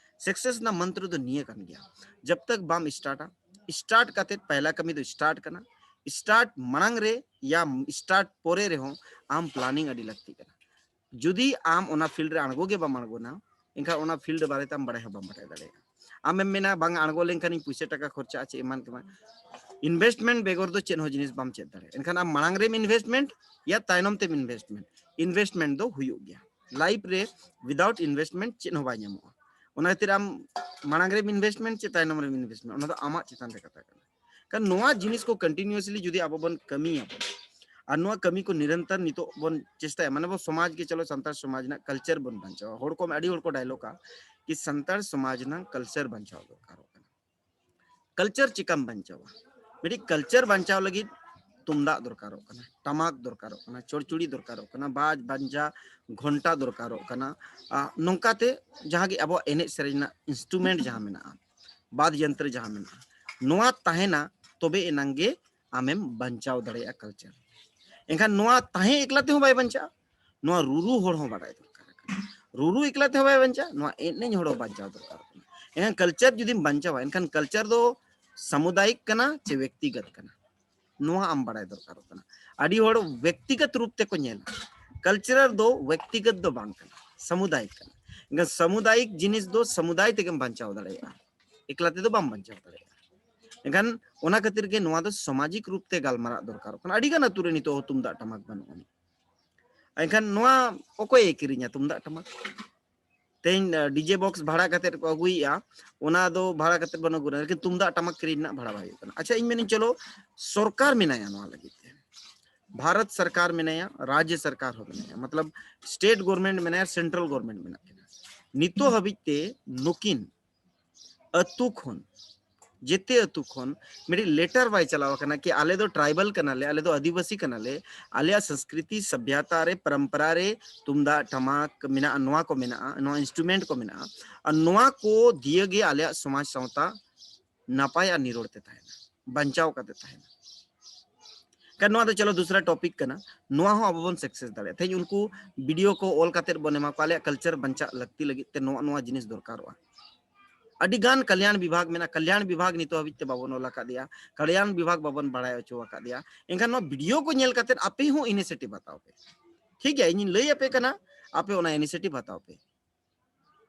ᱥᱟᱠᱥᱮᱥ ᱨᱮᱱᱟᱜ ᱢᱚᱱᱛᱨᱚ ᱫᱚ ᱱᱤᱭᱟᱹ ᱠᱟᱱ ᱜᱮᱭᱟ, ᱡᱟᱵ ᱛᱟᱠ ᱵᱟᱢ ᱥᱴᱟᱨᱴᱟ, ᱥᱴᱟᱨᱴ ᱠᱟᱛᱮ ᱯᱟᱭᱞᱟ ᱠᱟᱹᱢᱤ ᱫᱚ ᱥᱴᱟᱨᱴ ᱠᱟᱱᱟ᱾ ᱥᱴᱟᱨᱴ ᱢᱟᱲᱟᱝ ᱨᱮ ᱭᱟ ᱥᱴᱟᱨᱴ ᱯᱚᱨᱮ ᱨᱮᱦᱚᱸ ᱟᱢ ᱯᱞᱟᱱᱤᱝ ᱟᱹᱰᱤ ᱞᱟᱹᱠᱛᱤ ᱠᱟᱱᱟ᱾ ᱡᱩᱫᱤ ᱟᱢ ᱚᱱᱟ ᱯᱷᱤᱞᱰ ᱨᱮ ᱟᱬᱜᱚ ᱜᱮ ᱵᱟᱢ ᱟᱬᱜᱚᱱᱟ, ᱮᱱᱠᱷᱟᱱ ᱚᱱᱟ ᱯᱷᱤᱞᱰ ᱵᱟᱨᱮᱛᱮ ᱟᱢ ᱵᱟᱲᱟᱭ ᱦᱚᱸ ᱵᱟᱢ ᱵᱟᱲᱟᱭ ᱫᱟᱲᱮᱭᱟᱜᱼᱟ᱾ ᱟᱢᱮᱢ ᱢᱮᱱᱟ, "ᱵᱟᱝ, ᱟᱬᱜᱚ ᱞᱮᱱᱠᱷᱟᱱᱤᱧ ᱯᱩᱭᱥᱟᱹ ᱴᱟᱠᱟ ᱠᱷᱚᱨᱪᱟᱜᱼᱟ ᱪᱮ ᱮᱢᱟᱱ ᱛᱮᱢᱟᱱ᱾" ᱤᱱᱵᱷᱮᱥᱴᱢᱮᱱᱴ ᱵᱮᱜᱚᱨ ᱫᱚ ᱪᱮᱫ ᱦᱚᱸ ᱡᱤᱱᱤᱥ ᱵᱟᱢ ᱪᱮᱫ ᱫᱟᱲᱮᱭᱟᱜᱼᱟ᱾ ᱮᱱᱠᱷᱟᱱ ᱟᱢ ᱢᱟᱲᱟᱝ ᱨᱮᱢ ᱤᱱᱵᱷᱮᱥᱴᱢᱮᱱᱴ ᱭᱟ ᱛᱟᱭᱱᱚᱢ ᱛᱮᱢ ᱤᱱᱵᱷᱮᱥᱴᱢᱮᱱᱴ, ᱤᱱᱵᱷᱮᱥᱴᱢᱮᱱᱴ ᱫᱚ ᱦᱩᱭᱩᱜ ᱜᱮᱭᱟ᱾ ᱞᱟᱭᱤᱯᱷ ᱨᱮ ᱣᱤᱫᱟᱣᱩᱴ ᱤᱱᱵᱷᱮᱥᱴᱢᱮᱱᱴ ᱪᱮᱫ ᱦᱚᱸ ᱵᱟᱭ ᱧᱟᱢᱚᱜᱼᱟ᱾ ᱚᱱᱟ ᱠᱷᱟᱹᱛᱤᱨ ᱟᱢ ᱢᱟᱲᱟᱝ ᱨᱮᱢ ᱤᱱᱵᱷᱮᱥᱴᱢᱮᱱᱴ ᱪᱮ ᱛᱟᱭᱱᱚᱢ ᱨᱮᱢ ᱤᱱᱵᱷᱮᱥᱴᱢᱮᱱᱴ, ᱚᱱᱟ ᱫᱚ ᱟᱢᱟᱜ ᱪᱮᱛᱟᱱ ᱨᱮ ᱠᱟᱛᱷᱟ ᱠᱟᱱᱟ᱾ ᱠᱟᱨᱚᱱ ᱱᱚᱣᱟ ᱡᱤᱱᱤᱥ ᱠᱚ ᱠᱚᱱᱴᱤᱱᱤᱭᱩᱥᱞᱤ ᱡᱩᱫᱤ ᱟᱵᱚ ᱵᱚᱱ ᱠᱟᱹᱢᱤᱭᱟ, ᱟᱨ ᱱᱚᱣᱟ ᱠᱟᱹᱢᱤ ᱠᱚ ᱱᱤᱨᱚᱱᱛᱚᱨ ᱱᱤᱛᱚᱜ ᱵᱚᱱ ᱪᱮᱥᱴᱟᱭᱟ, ᱢᱟᱱᱮ ᱟᱵᱚ ᱥᱚᱢᱟᱡᱽ ᱜᱮ, ᱪᱚᱞᱚ ᱥᱟᱱᱛᱟᱲ ᱥᱚᱢᱟᱡᱽ ᱨᱮᱱᱟᱜ ᱠᱟᱞᱪᱟᱨ ᱵᱚᱱ ᱵᱟᱧᱪᱟᱣᱟ᱾ ᱦᱚᱲ ᱠᱚ, ᱟᱹᱰᱤ ᱦᱚᱲ ᱠᱚ ᱰᱟᱭᱞᱚᱜᱟ ᱠᱤ ᱥᱟᱱᱛᱟᱲ ᱥᱚᱢᱟᱡᱽ ᱨᱮᱱᱟᱜ ᱠᱟᱞᱪᱟᱨ ᱵᱟᱧᱪᱟᱣ ᱫᱚᱨᱠᱟᱨᱚᱜ ᱠᱟᱱᱟ᱾ ᱠᱟᱞᱪᱟᱨ ᱪᱤᱠᱟᱢ ᱵᱟᱧᱪᱟᱣᱟ? ᱢᱤᱫᱴᱤᱡ ᱠᱟᱞᱪᱟᱨ ᱵᱟᱧᱪᱟᱣ ᱞᱟᱹᱜᱤᱫ ᱛᱩᱢᱫᱟᱜ ᱫᱚᱨᱠᱟᱨᱚᱜ ᱠᱟᱱᱟ, ᱴᱟᱢᱟᱠ ᱫᱚᱨᱠᱟᱨᱚᱜ ᱠᱟᱱᱟ, ᱪᱚᱲᱪᱩᱲᱤ ᱫᱚᱨᱠᱟᱨᱚᱜ ᱠᱟᱱᱟ, ᱵᱟᱡᱽ ᱵᱟᱱᱡᱟ, ᱜᱷᱚᱱᱴᱟ ᱫᱚᱨᱠᱟᱨᱚᱜ ᱠᱟᱱᱟ᱾ ᱟ, ᱱᱚᱝᱠᱟᱛᱮ ᱡᱟᱦᱟᱸ ᱜᱮ ᱟᱵᱚᱣᱟᱜ ᱮᱱᱮᱡ ᱥᱮᱨᱮᱧ ᱨᱮᱱᱟᱜ ᱤᱱᱥᱴᱨᱩᱢᱮᱱᱴ ᱡᱟᱦᱟᱸ ᱢᱮᱱᱟᱜᱼᱟ, ᱵᱟᱫᱽ ᱡᱚᱱᱛᱨᱚ ᱡᱟᱦᱟᱸ ᱢᱮᱱᱟᱜᱼᱟ, ᱱᱚᱣᱟ ᱛᱟᱦᱮᱱᱟ, ᱛᱚᱵᱮ ᱮᱱᱟᱝ ᱜᱮ ᱟᱢᱮᱢ ᱵᱟᱧᱪᱟᱣ ᱫᱟᱲᱮᱭᱟᱜᱼᱟ ᱠᱟᱞᱪᱟᱨ᱾ ᱮᱱᱠᱷᱟᱱ ᱱᱚᱣᱟ ᱛᱟᱦᱮᱸ ᱮᱠᱞᱟ ᱛᱮᱦᱚᱸ ᱵᱟᱭ ᱵᱟᱧᱪᱟᱜᱼᱟ, ᱱᱚᱣᱟ ᱨᱩᱨᱩ ᱦᱚᱲ ᱦᱚᱸ ᱵᱟᱰᱟᱭ ᱫᱚᱨᱠᱟᱨ ᱠᱟᱱᱟ᱾ ᱨᱩᱨᱩ ᱮᱠᱞᱟ ᱛᱮᱦᱚᱸ ᱵᱟᱭ ᱵᱟᱧᱪᱟᱜᱼᱟ, ᱱᱚᱣᱟ ᱮᱱᱮᱡ ᱦᱚᱲ ᱦᱚᱸ ᱵᱟᱧᱪᱟᱣ ᱫᱚᱨᱠᱟᱨ ᱠᱟᱱᱟ᱾ ᱮᱱᱠᱷᱟᱱ ᱠᱟᱞᱪᱟᱨ ᱡᱩᱫᱤᱢ ᱵᱟᱧᱪᱟᱣᱟ, ᱮᱱᱠᱷᱟᱱ ᱠᱟᱞᱪᱟᱨ ᱫᱚ ᱥᱟᱢᱩᱫᱟᱭᱤᱠ ᱠᱟᱱᱟ ᱪᱮ ᱵᱮᱠᱛᱤᱜᱚᱛ ᱠᱟᱱᱟ, ᱱᱚᱣᱟ ᱟᱢ ᱵᱟᱰᱟᱭ ᱫᱚᱨᱠᱟᱨᱚᱜ ᱠᱟᱱᱟ᱾ ᱟᱹᱰᱤ ᱦᱚᱲ ᱵᱮᱠᱛᱤᱜᱚᱛ ᱨᱩᱯ ᱛᱮᱠᱚ ᱧᱮᱞᱟ, ᱠᱟᱞᱪᱟᱨ ᱫᱚ ᱵᱮᱠᱛᱤᱜᱚᱛ ᱫᱚ ᱵᱟᱝ ᱠᱟᱱᱟ, ᱥᱟᱢᱩᱫᱟᱭᱤᱠ ᱠᱟᱱᱟ᱾ ᱮᱱᱠᱷᱟᱱ ᱥᱟᱢᱩᱫᱟᱭᱤᱠ ᱡᱤᱱᱤᱥ ᱫᱚ ᱥᱟᱢᱩᱫᱟᱭ ᱛᱮᱜᱮᱢ ᱵᱟᱧᱪᱟᱣ ᱫᱟᱲᱮᱭᱟᱜᱼᱟ, ᱮᱠᱞᱟ ᱛᱮᱫᱚ ᱵᱟᱢ ᱵᱟᱧᱪᱟᱣ ᱫᱟᱲᱮᱭᱟᱜᱼᱟ᱾ ᱮᱱᱠᱷᱟᱱ ᱚᱱᱟ ᱠᱷᱟᱹᱛᱤᱨ ᱜᱮ ᱱᱚᱣᱟ ᱫᱚ ᱥᱟᱢᱟᱡᱤᱠ ᱨᱩᱯ ᱛᱮ ᱜᱟᱞᱢᱟᱨᱟᱜ ᱫᱚᱨᱠᱟᱨᱚᱜ ᱠᱟᱱᱟ᱾ ᱟᱹᱰᱤ ᱜᱟᱱ ᱟᱹᱛᱩ ᱨᱮ ᱱᱤᱛᱚᱜ ᱦᱚᱸ ᱛᱩᱢᱫᱟᱜ ᱴᱟᱢᱟᱠ ᱵᱟᱹᱱᱩᱜ ᱟᱹᱱᱤᱡ᱾ ᱮᱱᱠᱷᱟᱱ ᱱᱚᱣᱟ ᱚᱠᱚᱭᱮ ᱠᱤᱨᱤᱧᱟ ᱛᱩᱢᱫᱟᱜ ᱴᱟᱢᱟᱠ? ᱛᱮᱦᱮᱧ, ᱟ, ᱰᱤᱡᱮ ᱵᱚᱠᱥ ᱵᱷᱟᱲᱟ ᱠᱟᱛᱮ ᱠᱚ ᱟᱹᱜᱩᱭᱮᱫᱼᱟ, ᱚᱱᱟ ᱫᱚ ᱵᱷᱟᱲᱟ ᱠᱟᱛᱮ ᱵᱚᱱ ᱟᱹᱜᱩᱭᱟ, ᱞᱮᱠᱤᱱ ᱛᱩᱢᱫᱟᱜ ᱴᱟᱢᱟᱠ ᱠᱤᱨᱤᱧ ᱨᱮᱱᱟᱜ ᱵᱷᱟᱲᱟ ᱵᱟᱭ ᱦᱩᱭᱩᱜ ᱠᱟᱱᱟ᱾ ᱟᱪᱪᱷᱟ, ᱤᱧ ᱢᱮᱱᱤᱧ ᱪᱚᱞᱚ ᱥᱚᱨᱠᱟᱨ ᱢᱮᱱᱟᱭᱟ ᱱᱚᱣᱟ ᱞᱟᱹᱜᱤᱫ ᱛᱮ, ᱵᱷᱟᱨᱚᱛ ᱥᱚᱨᱠᱟᱨ ᱢᱮᱱᱟᱭᱟ, ᱨᱟᱡᱽᱡᱚ ᱥᱚᱨᱠᱟᱨ ᱦᱚᱸ ᱢᱮᱱᱟᱭᱟ, ᱢᱚᱛᱞᱚᱵ ᱥᱴᱮᱴ ᱜᱚᱵᱷᱚᱨᱱᱢᱮᱱᱴ ᱢᱮᱱᱟᱭᱟ, ᱥᱮᱱᱴᱨᱟᱞ ᱜᱚᱵᱷᱚᱨᱱᱢᱮᱱᱴ ᱢᱮᱱᱟᱜ ᱠᱤᱱᱟ᱾ ᱱᱤᱛᱚᱜ ᱦᱟᱹᱵᱤᱡ ᱛᱮ ᱱᱩᱠᱤᱱ ᱟᱹᱛᱩ ᱠᱷᱚᱱ ᱡᱮᱛᱮ ᱟᱹᱛᱩ ᱠᱷᱚᱱ ᱢᱤᱫᱴᱤᱡ ᱞᱮᱴᱟᱨ ᱵᱟᱭ ᱪᱟᱞᱟᱣ ᱟᱠᱟᱱᱟ ᱠᱤ ᱟᱞᱮ ᱫᱚ ᱴᱨᱟᱭᱵᱟᱞ ᱠᱟᱱᱟᱞᱮ, ᱟᱞᱮ ᱫᱚ ᱟᱹᱫᱤᱵᱟᱹᱥᱤ ᱠᱟᱱᱟᱞᱮ, ᱟᱞᱮᱭᱟᱜ ᱥᱚᱝᱥᱠᱨᱤᱛᱤ ᱥᱚᱵᱷᱭᱟᱛᱟ ᱨᱮ, ᱯᱚᱨᱚᱢᱯᱚᱨᱟ ᱨᱮ ᱛᱩᱢᱫᱟᱜ ᱴᱟᱢᱟᱠ ᱢᱮᱱᱟᱜᱼᱟ, ᱱᱚᱣᱟ ᱠᱚ ᱢᱮᱱᱟᱜᱼᱟ, ᱱᱚᱣᱟ ᱤᱱᱥᱴᱨᱩᱢᱮᱱᱴ ᱠᱚ ᱢᱮᱱᱟᱜᱼᱟ, ᱟᱨ ᱱᱚᱣᱟ ᱠᱚ ᱫᱤᱭᱮ ᱜᱮ ᱟᱞᱮᱭᱟᱜ ᱥᱚᱢᱟᱡᱽ ᱥᱟᱶᱛᱟ ᱱᱟᱯᱟᱭ ᱟᱨ ᱱᱤᱨᱚᱲ ᱛᱮ ᱛᱟᱦᱮᱱᱟ, ᱵᱟᱧᱪᱟᱣ ᱠᱟᱛᱮ ᱛᱟᱦᱮᱱᱟ᱾ ᱠᱟᱨᱚᱱ ᱱᱚᱣᱟ ᱫᱚ ᱪᱚᱞᱚ ᱫᱩᱥᱨᱟ ᱴᱚᱯᱤᱠ ᱠᱟᱱᱟ, ᱱᱚᱣᱟ ᱦᱚᱸ ᱟᱵᱚ ᱵᱚᱱ ᱥᱟᱠᱥᱮᱥ ᱫᱟᱲᱮᱭᱟᱜᱼᱟ᱾ ᱛᱮᱦᱮᱧ ᱩᱱᱠᱩ ᱵᱷᱤᱰᱤᱭᱳ ᱠᱚ ᱚᱞ ᱠᱟᱛᱮ ᱵᱚᱱ ᱮᱢᱟ ᱠᱚᱣᱟ, ᱟᱞᱮᱭᱟᱜ ᱠᱟᱞᱪᱟᱨ ᱵᱟᱧᱪᱟᱜ ᱞᱟᱹᱠᱛᱤ ᱞᱟᱹᱜᱤᱫ ᱛᱮ ᱱᱚᱣᱟ ᱱᱚᱣᱟ ᱡᱤᱱᱤᱥ ᱫᱚᱨᱠᱟᱨᱚᱜᱼᱟ᱾ ᱟᱹᱰᱤ ᱜᱟᱱ ᱠᱟᱞᱭᱟᱱ ᱵᱤᱵᱷᱟᱜᱽ ᱢᱮᱱᱟᱜᱼᱟ, ᱠᱟᱞᱭᱟᱱ ᱵᱤᱵᱷᱟᱜᱽ ᱱᱤᱛᱚᱜ ᱦᱟᱹᱵᱤᱡ ᱛᱮ ᱵᱟᱵᱚᱱ ᱚᱞ ᱟᱠᱟᱫᱮᱭᱟ, ᱠᱟᱞᱭᱟᱱ ᱵᱤᱵᱷᱟᱜᱽ ᱵᱟᱵᱚᱱ ᱵᱟᱲᱟᱭ ᱦᱚᱪᱚ ᱟᱠᱟᱫᱮᱭᱟ᱾ ᱮᱱᱠᱷᱟᱱ ᱱᱚᱣᱟ ᱵᱷᱤᱰᱤᱭᱳ ᱠᱚ ᱧᱮᱞ ᱠᱟᱛᱮ ᱟᱯᱮ ᱦᱚᱸ ᱤᱱᱤᱥᱤᱭᱮᱴᱤᱵᱷ ᱦᱟᱛᱟᱣ ᱯᱮ᱾ ᱴᱷᱤᱠ ᱜᱮᱭᱟ, ᱤᱧᱤᱧ ᱞᱟᱹᱭ ᱟᱯᱮ ᱠᱟᱱᱟ, ᱟᱯᱮ ᱚᱱᱟ ᱤᱱᱤᱥᱤᱭᱮᱴᱤᱵᱷ ᱦᱟᱛᱟᱣ ᱯᱮ᱾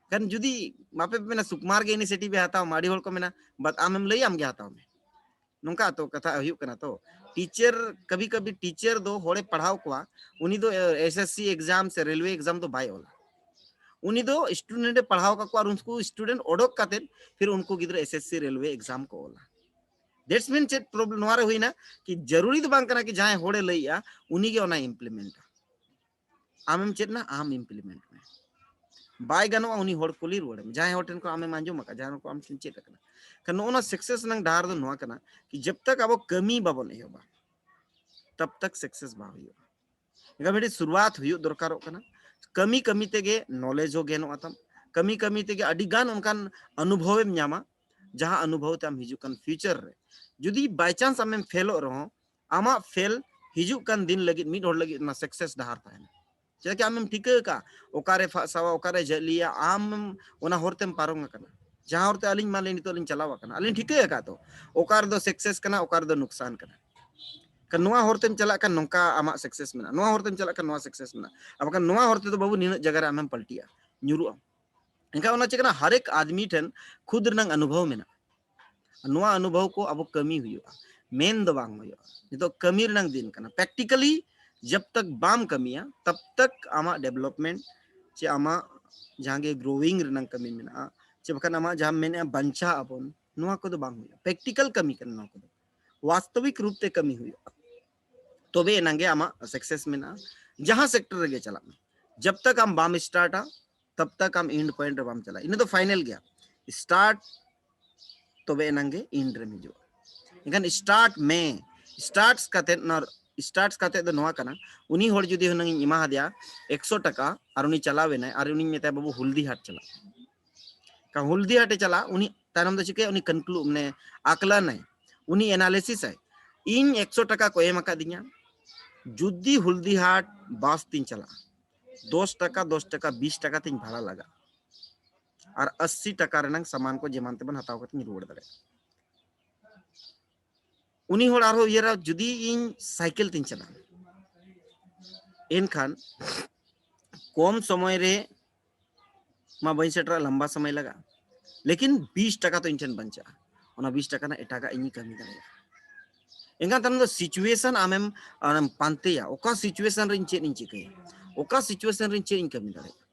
ᱠᱟᱨᱚᱱ ᱡᱩᱫᱤ ᱟᱯᱮ ᱯᱮ ᱢᱮᱱᱟ ᱥᱩᱠᱢᱟᱨ ᱜᱮ ᱤᱱᱤᱥᱤᱭᱮᱴᱤᱵᱷ ᱮ ᱦᱟᱛᱟᱣ ᱢᱟ, ᱟᱹᱰᱤ ᱦᱚᱲ ᱠᱚ ᱢᱮᱱᱟ ᱵᱟᱫ ᱟᱢᱮᱢ ᱞᱟᱹᱭᱟᱢ ᱜᱮ ᱦᱟᱛᱟᱣ ᱢᱮ, ᱱᱚᱝᱠᱟ ᱛᱚ ᱠᱟᱛᱷᱟ ᱦᱩᱭᱩᱜ ᱠᱟᱱᱟ᱾ ᱛᱚ ᱴᱤᱪᱟᱨ, ᱠᱟᱵᱷᱤ ᱠᱟᱵᱷᱤ ᱴᱤᱪᱟᱨ ᱫᱚ ᱦᱚᱲᱮ ᱯᱟᱲᱦᱟᱣ ᱠᱚᱣᱟ, ᱩᱱᱤ ᱫᱚ ᱮᱥ ᱮᱥ ᱥᱤ ᱮᱠᱡᱟᱢ ᱥᱮ ᱨᱮᱞᱣᱮ ᱮᱠᱡᱟᱢ ᱫᱚ ᱵᱟᱭ ᱚᱞᱟ᱾ ᱩᱱᱤ ᱫᱚ ᱥᱴᱩᱰᱮᱱᱴ ᱮ ᱯᱟᱲᱦᱟᱣ ᱠᱟᱠᱚᱣᱟ ᱟᱨ ᱩᱱᱠᱩ ᱥᱴᱩᱰᱮᱱᱴ ᱚᱰᱚᱠ ᱠᱟᱛᱮ ᱯᱷᱤᱨ ᱩᱱᱠᱩ ᱜᱤᱫᱽᱨᱟᱹ S S C railway exam ᱠᱚ ᱚᱞᱟ᱾ ᱫᱮᱴᱥ ᱢᱤᱱ ᱪᱮᱫ ᱯᱨᱚᱵᱞᱮᱢ ᱱᱚᱣᱟ ᱨᱮ ᱦᱩᱭᱱᱟ ᱠᱤ ᱡᱟᱹᱨᱩᱨᱤ ᱫᱚ ᱵᱟᱝ ᱠᱟᱱᱟ ᱠᱤ ᱡᱟᱦᱟᱸᱭ ᱦᱚᱲᱮ ᱞᱟᱹᱭᱮᱜᱼᱟ ᱩᱱᱤ ᱜᱮ ᱚᱱᱟᱭ ᱤᱢᱯᱞᱤᱢᱮᱱᱴᱟ᱾ ᱟᱢᱮᱢ ᱪᱮᱫ ᱮᱱᱟ, ᱟᱢ ᱤᱢᱯᱞᱤᱢᱮᱱᱴ ᱢᱮ᱾ ᱵᱟᱭ ᱜᱟᱱᱚᱜᱼᱟ, ᱩᱱᱤ ᱦᱚᱲ ᱠᱩᱞᱤ ᱨᱩᱣᱟᱹᱲᱮᱢ, ᱡᱟᱦᱟᱸᱭ ᱦᱚᱲ ᱴᱷᱮᱱ ᱠᱷᱚᱱ ᱟᱢᱮᱢ ᱟᱸᱡᱚᱢ ᱟᱠᱟᱫ, ᱡᱟᱦᱟᱸᱭ ᱦᱚᱲ ᱠᱚ ᱟᱢ ᱴᱷᱮᱱ ᱪᱮᱫ ᱟᱠᱟᱱᱟ᱾ ᱠᱷᱟᱱ ᱱᱚᱜᱼᱚ ᱱᱚᱣᱟ ᱥᱟᱠᱥᱮᱥ ᱨᱮᱱᱟᱜ ᱰᱟᱦᱟᱨ ᱫᱚ ᱱᱚᱣᱟ ᱠᱟᱱᱟ ᱠᱤ ᱡᱟᱵ ᱛᱟᱠ ᱟᱵᱚ ᱠᱟᱹᱢᱤ ᱵᱟᱵᱚᱱ ᱮᱦᱚᱵᱟ, ᱛᱟᱵ ᱛᱟᱠ ᱥᱟᱠᱥᱮᱥ ᱵᱟᱝ ᱦᱩᱭᱩᱜᱼᱟ᱾ ᱮᱱᱠᱷᱟᱱ ᱢᱤᱫᱴᱤᱡ ᱥᱩᱨᱩᱣᱟᱛ ᱦᱩᱭᱩᱜ ᱫᱚᱨᱠᱟᱨᱚᱜ ᱠᱟᱱᱟ᱾ ᱠᱟᱹᱢᱤ ᱠᱟᱹᱢᱤ ᱛᱮᱜᱮ ᱱᱚᱞᱮᱡᱽ ᱦᱚᱸ ᱜᱮᱱᱚᱜᱼᱟ ᱛᱟᱢ, ᱠᱟᱹᱢᱤ ᱠᱟᱹᱢᱤ ᱛᱮᱜᱮ ᱟᱹᱰᱤ ᱜᱟᱱ ᱚᱱᱠᱟᱱ ᱚᱱᱩᱵᱷᱚᱵ ᱮᱢ ᱧᱟᱢᱟ, ᱡᱟᱦᱟᱸ ᱚᱱᱩᱵᱷᱚᱵ ᱛᱮ ᱟᱢ ᱦᱤᱡᱩᱜ ᱠᱟᱱ ᱯᱷᱤᱭᱩᱪᱟᱨ ᱨᱮ ᱡᱩᱫᱤ ᱵᱟᱭ ᱪᱟᱱᱥ ᱟᱢᱮᱢ ᱯᱷᱮᱞᱚᱜ ᱨᱮᱦᱚᱸ, ᱟᱢᱟᱜ ᱯᱷᱮᱞ ᱦᱤᱡᱩᱜ ᱠᱟᱱ ᱫᱤᱱ ᱞᱟᱹᱜᱤᱫ ᱢᱤᱫ ᱦᱚᱲ ᱞᱟᱹᱜᱤᱫ ᱚᱱᱟ ᱥᱟᱠᱥᱮᱥ ᱰᱟᱦᱟᱨ ᱛᱟᱦᱮᱱᱟ᱾ ᱪᱮᱫᱟᱜ ᱠᱤ ᱟᱢᱮᱢ ᱴᱷᱤᱠᱟᱹ ᱟᱠᱟᱫᱼᱟ ᱚᱠᱟᱨᱮ ᱯᱷᱟᱥᱟᱣᱟ, ᱚᱠᱟᱨᱮ ᱡᱷᱟᱹᱞᱤᱭᱟ, ᱟᱢ ᱚᱱᱟ ᱦᱚᱨ ᱛᱮᱢ ᱯᱟᱨᱚᱢ ᱟᱠᱟᱱᱟ᱾ ᱡᱟᱦᱟᱸ ᱦᱚᱨ ᱛᱮ ᱟᱹᱞᱤᱧ ᱢᱟ ᱞᱤᱧ ᱱᱤᱛᱚᱜ ᱞᱤᱧ ᱪᱟᱞᱟᱣ ᱟᱠᱟᱱᱟ, ᱟᱹᱞᱤᱧ ᱴᱷᱤᱠᱟᱹ ᱟᱠᱟᱫ ᱫᱚ ᱚᱠᱟ ᱨᱮᱫᱚ ᱥᱟᱠᱥᱮᱥ ᱠᱟᱱᱟ, ᱚᱠᱟ ᱨᱮᱫᱚ ᱱᱩᱠᱥᱟᱱ ᱠᱟᱱᱟ᱾ ᱠᱷᱟᱱ ᱱᱚᱣᱟ ᱦᱚᱨ ᱛᱮᱢ ᱪᱟᱞᱟᱜ ᱠᱷᱟᱱ ᱱᱚᱝᱠᱟ ᱟᱢᱟᱜ ᱥᱟᱠᱥᱮᱥ ᱢᱮᱱᱟᱜᱼᱟ, ᱱᱚᱣᱟ ᱦᱚᱨ ᱛᱮᱢ ᱪᱟᱞᱟᱜ ᱠᱷᱟᱱ ᱱᱚᱣᱟ ᱥᱟᱠᱥᱮᱥ ᱢᱮᱱᱟᱜᱼᱟ, ᱟᱨ ᱵᱟᱠᱷᱟᱱ ᱱᱚᱣᱟ ᱦᱚᱨ ᱛᱮᱫᱚ ᱵᱟᱹᱵᱩ ᱱᱤᱱᱟᱹᱜ ᱡᱟᱭᱜᱟ ᱨᱮ ᱟᱢᱮᱢ ᱯᱟᱞᱴᱤᱜᱼᱟ, ᱧᱩᱨᱩᱜᱼᱟᱢ᱾ ᱮᱱᱠᱷᱟᱱ ᱚᱱᱟ ᱪᱮᱫ ᱠᱟᱱᱟ, ᱦᱟᱨ ᱮᱠ ᱟᱫᱢᱤ ᱴᱷᱮᱱ ᱠᱷᱩᱫ ᱨᱮᱱᱟᱝ ᱚᱱᱩᱵᱷᱚᱵ ᱢᱮᱱᱟᱜᱼᱟ᱾ ᱱᱚᱣᱟ ᱚᱱᱩᱵᱷᱚᱵ ᱠᱚ ᱟᱵᱚ ᱠᱟᱹᱢᱤ ᱦᱩᱭᱩᱜᱼᱟ, ᱢᱮᱱ ᱫᱚ ᱵᱟᱝ ᱦᱩᱭᱩᱜᱼᱟ᱾ ᱱᱤᱛᱚᱜ ᱠᱟᱹᱢᱤ ᱨᱮᱱᱟᱝ ᱫᱤᱱ ᱠᱟᱱᱟ᱾ ᱯᱨᱮᱠᱴᱤᱠᱟᱞᱤ ᱡᱟᱵ ᱛᱟᱠ ᱵᱟᱢ ᱠᱟᱹᱢᱤᱭᱟ, ᱛᱟᱵ ᱛᱟᱠ ᱟᱢᱟᱜ ᱰᱮᱵᱷᱞᱚᱯᱢᱮᱱᱴ ᱪᱮ ᱟᱢᱟᱜ ᱡᱟᱦᱟᱸ ᱜᱮ ᱜᱨᱳᱣᱤᱝ ᱨᱮᱱᱟᱝ ᱠᱟᱹᱢᱤ ᱢᱮᱱᱟᱜᱼᱟ, ᱪᱮ ᱵᱟᱠᱷᱟᱱ ᱟᱢᱟᱜ ᱡᱟᱦᱟᱸᱢ ᱢᱮᱱᱮᱫᱼᱟ ᱵᱟᱧᱪᱟᱜ ᱟᱵᱚᱱ, ᱱᱚᱣᱟ ᱠᱚᱫᱚ ᱵᱟᱝ ᱦᱩᱭᱩᱜᱼᱟ᱾ ᱯᱨᱮᱠᱴᱤᱠᱟᱞ ᱠᱟᱹᱢᱤ ᱠᱟᱱᱟ, ᱱᱚᱣᱟ ᱠᱚᱫᱚ ᱣᱟᱥᱛᱚᱵᱤᱠ ᱨᱩᱯ ᱛᱮ ᱠᱟᱹᱢᱤ ᱦᱩᱭᱩᱜᱼᱟ, ᱛᱚᱵᱮ ᱮᱱᱟᱝ ᱜᱮ ᱟᱢᱟᱜ ᱥᱟᱠᱥᱮᱥ ᱢᱮᱱᱟᱜᱼᱟ᱾ ᱡᱟᱦᱟᱸ ᱥᱮᱠᱴᱚᱨ ᱨᱮᱜᱮ ᱪᱟᱞᱟᱜ ᱢᱮ, ᱡᱟᱵ ᱛᱟᱠ ᱟᱢ ᱵᱟᱢ ᱥᱴᱟᱨᱴᱟ, ᱛᱟᱵ ᱛᱟᱠ ᱟᱢ ᱮᱱᱰ ᱯᱚᱭᱮᱱᱴ ᱨᱮ ᱵᱟᱢ ᱪᱟᱞᱟᱜᱼᱟ᱾ ᱤᱱᱟᱹ ᱫᱚ ᱯᱷᱟᱭᱱᱮᱞ ᱜᱮᱭᱟ᱾ ᱥᱴᱟᱨᱴ ᱛᱚᱵᱮ ᱮᱱᱟᱝ ᱜᱮ end ᱨᱮᱢ ᱦᱤᱡᱩᱜᱼᱟ᱾ ᱮᱱᱠᱷᱟᱱ start ᱢᱮ᱾ Starts ᱠᱟᱛᱮ ᱱᱚᱣᱟ, starts ᱠᱟᱛᱮ ᱫᱚ ᱱᱚᱣᱟ ᱠᱟᱱᱟ, ᱩᱱᱤ ᱦᱚᱲ ᱡᱩᱫᱤ ᱦᱩᱱᱟᱹᱝ ᱤᱧ ᱮᱢᱟ ᱦᱟᱫᱮᱭᱟ ᱮᱠᱥᱚ ᱴᱟᱠᱟ ᱟᱨ ᱩᱱᱤ ᱪᱟᱞᱟᱣ ᱮᱱᱟᱭ ᱟᱨ ᱩᱱᱤᱧ ᱢᱮᱛᱟᱭᱟ, "ᱵᱟᱹᱵᱩ, ᱦᱩᱞᱫᱤ ᱦᱟᱴ ᱪᱟᱞᱟᱜ ᱢᱮ᱾" ᱠᱟ ᱦᱩᱞᱫᱤ ᱦᱟᱴ ᱮ ᱪᱟᱞᱟᱜᱼᱟ, ᱩᱱᱤ ᱛᱟᱭᱱᱚᱢ ᱫᱚ ᱪᱤᱠᱟᱹᱭᱟ? ᱩᱱᱤ conclude, ᱢᱟᱱᱮ ᱟᱠᱞᱟᱱᱟᱭ, ᱩᱱᱤ analysis ᱟᱭ, "ᱤᱧ ᱮᱠᱥᱚ ᱴᱟᱠᱟ ᱠᱚ ᱮᱢ ᱟᱠᱟᱫᱤᱧᱟ, ᱡᱩᱫᱤ ᱦᱩᱞᱫᱤ ᱦᱟᱴ ᱵᱟᱥ ᱛᱤᱧ ᱪᱟᱞᱟᱜᱼᱟ, ᱫᱚᱥ ᱴᱟᱠᱟ, ᱫᱚᱥ ᱴᱟᱠᱟ, ᱵᱤᱥ ᱴᱟᱠᱟ ᱛᱤᱧ ᱵᱷᱟᱲᱟ ᱞᱟᱜᱟᱜᱼᱟ, ᱟᱨ ᱟᱥᱤ ᱴᱟᱠᱟ ᱨᱮᱱᱟᱝ ᱥᱟᱢᱟᱱ ᱠᱚ ᱡᱮᱢᱟᱱ ᱛᱮᱢᱟᱱ ᱦᱟᱛᱟᱣ ᱠᱟᱛᱮᱧ ᱨᱩᱣᱟᱹᱲ ᱫᱟᱲᱮᱭᱟᱜᱼᱟ᱾" ᱩᱱᱤ ᱦᱚᱲ ᱟᱨᱦᱚᱸ ᱩᱭᱦᱟᱹᱨᱟ, "ᱡᱩᱫᱤ ᱤᱧ ᱥᱟᱭᱠᱮᱞ ᱛᱤᱧ ᱪᱟᱞᱟᱜᱼᱟ, ᱮᱱᱠᱷᱟᱱ ᱠᱚᱢ ᱥᱚᱢᱚᱭ ᱨᱮ ᱢᱟ ᱵᱟᱹᱧ ᱥᱮᱴᱮᱨᱟ, ᱞᱟᱢᱵᱟ ᱥᱚᱢᱚᱭ ᱞᱟᱜᱟᱜᱼᱟ, ᱞᱮᱠᱤᱱ ᱵᱤᱥ ᱴᱟᱠᱟ ᱛᱚ ᱤᱧ ᱴᱷᱮᱱ ᱵᱟᱧᱪᱟᱜᱼᱟ, ᱚᱱᱟ ᱵᱤᱥ ᱴᱟᱠᱟ ᱨᱮᱱᱟᱜ ᱮᱴᱟᱜᱟᱜ ᱤᱧ ᱠᱟᱹᱢᱤ ᱫᱟᱲᱮᱭᱟᱜᱼᱟ᱾" ᱮᱱᱠᱷᱟᱱ ᱛᱟᱭᱱᱚᱢ ᱫᱚ situation ᱟᱢᱮᱢ, ᱟᱢᱮᱢ ᱯᱟᱱᱛᱮᱭᱟ, ᱚᱠᱟ situation ᱨᱮ ᱤᱧ ᱪᱮᱫ ᱤᱧ ᱪᱤᱠᱟᱹᱭᱟ, ᱚᱠᱟ situation ᱨᱮ ᱤᱧ ᱪᱮᱫ ᱤᱧ ᱠᱟᱹᱢᱤ ᱫᱟᱲᱮᱭᱟᱜᱼᱟ᱾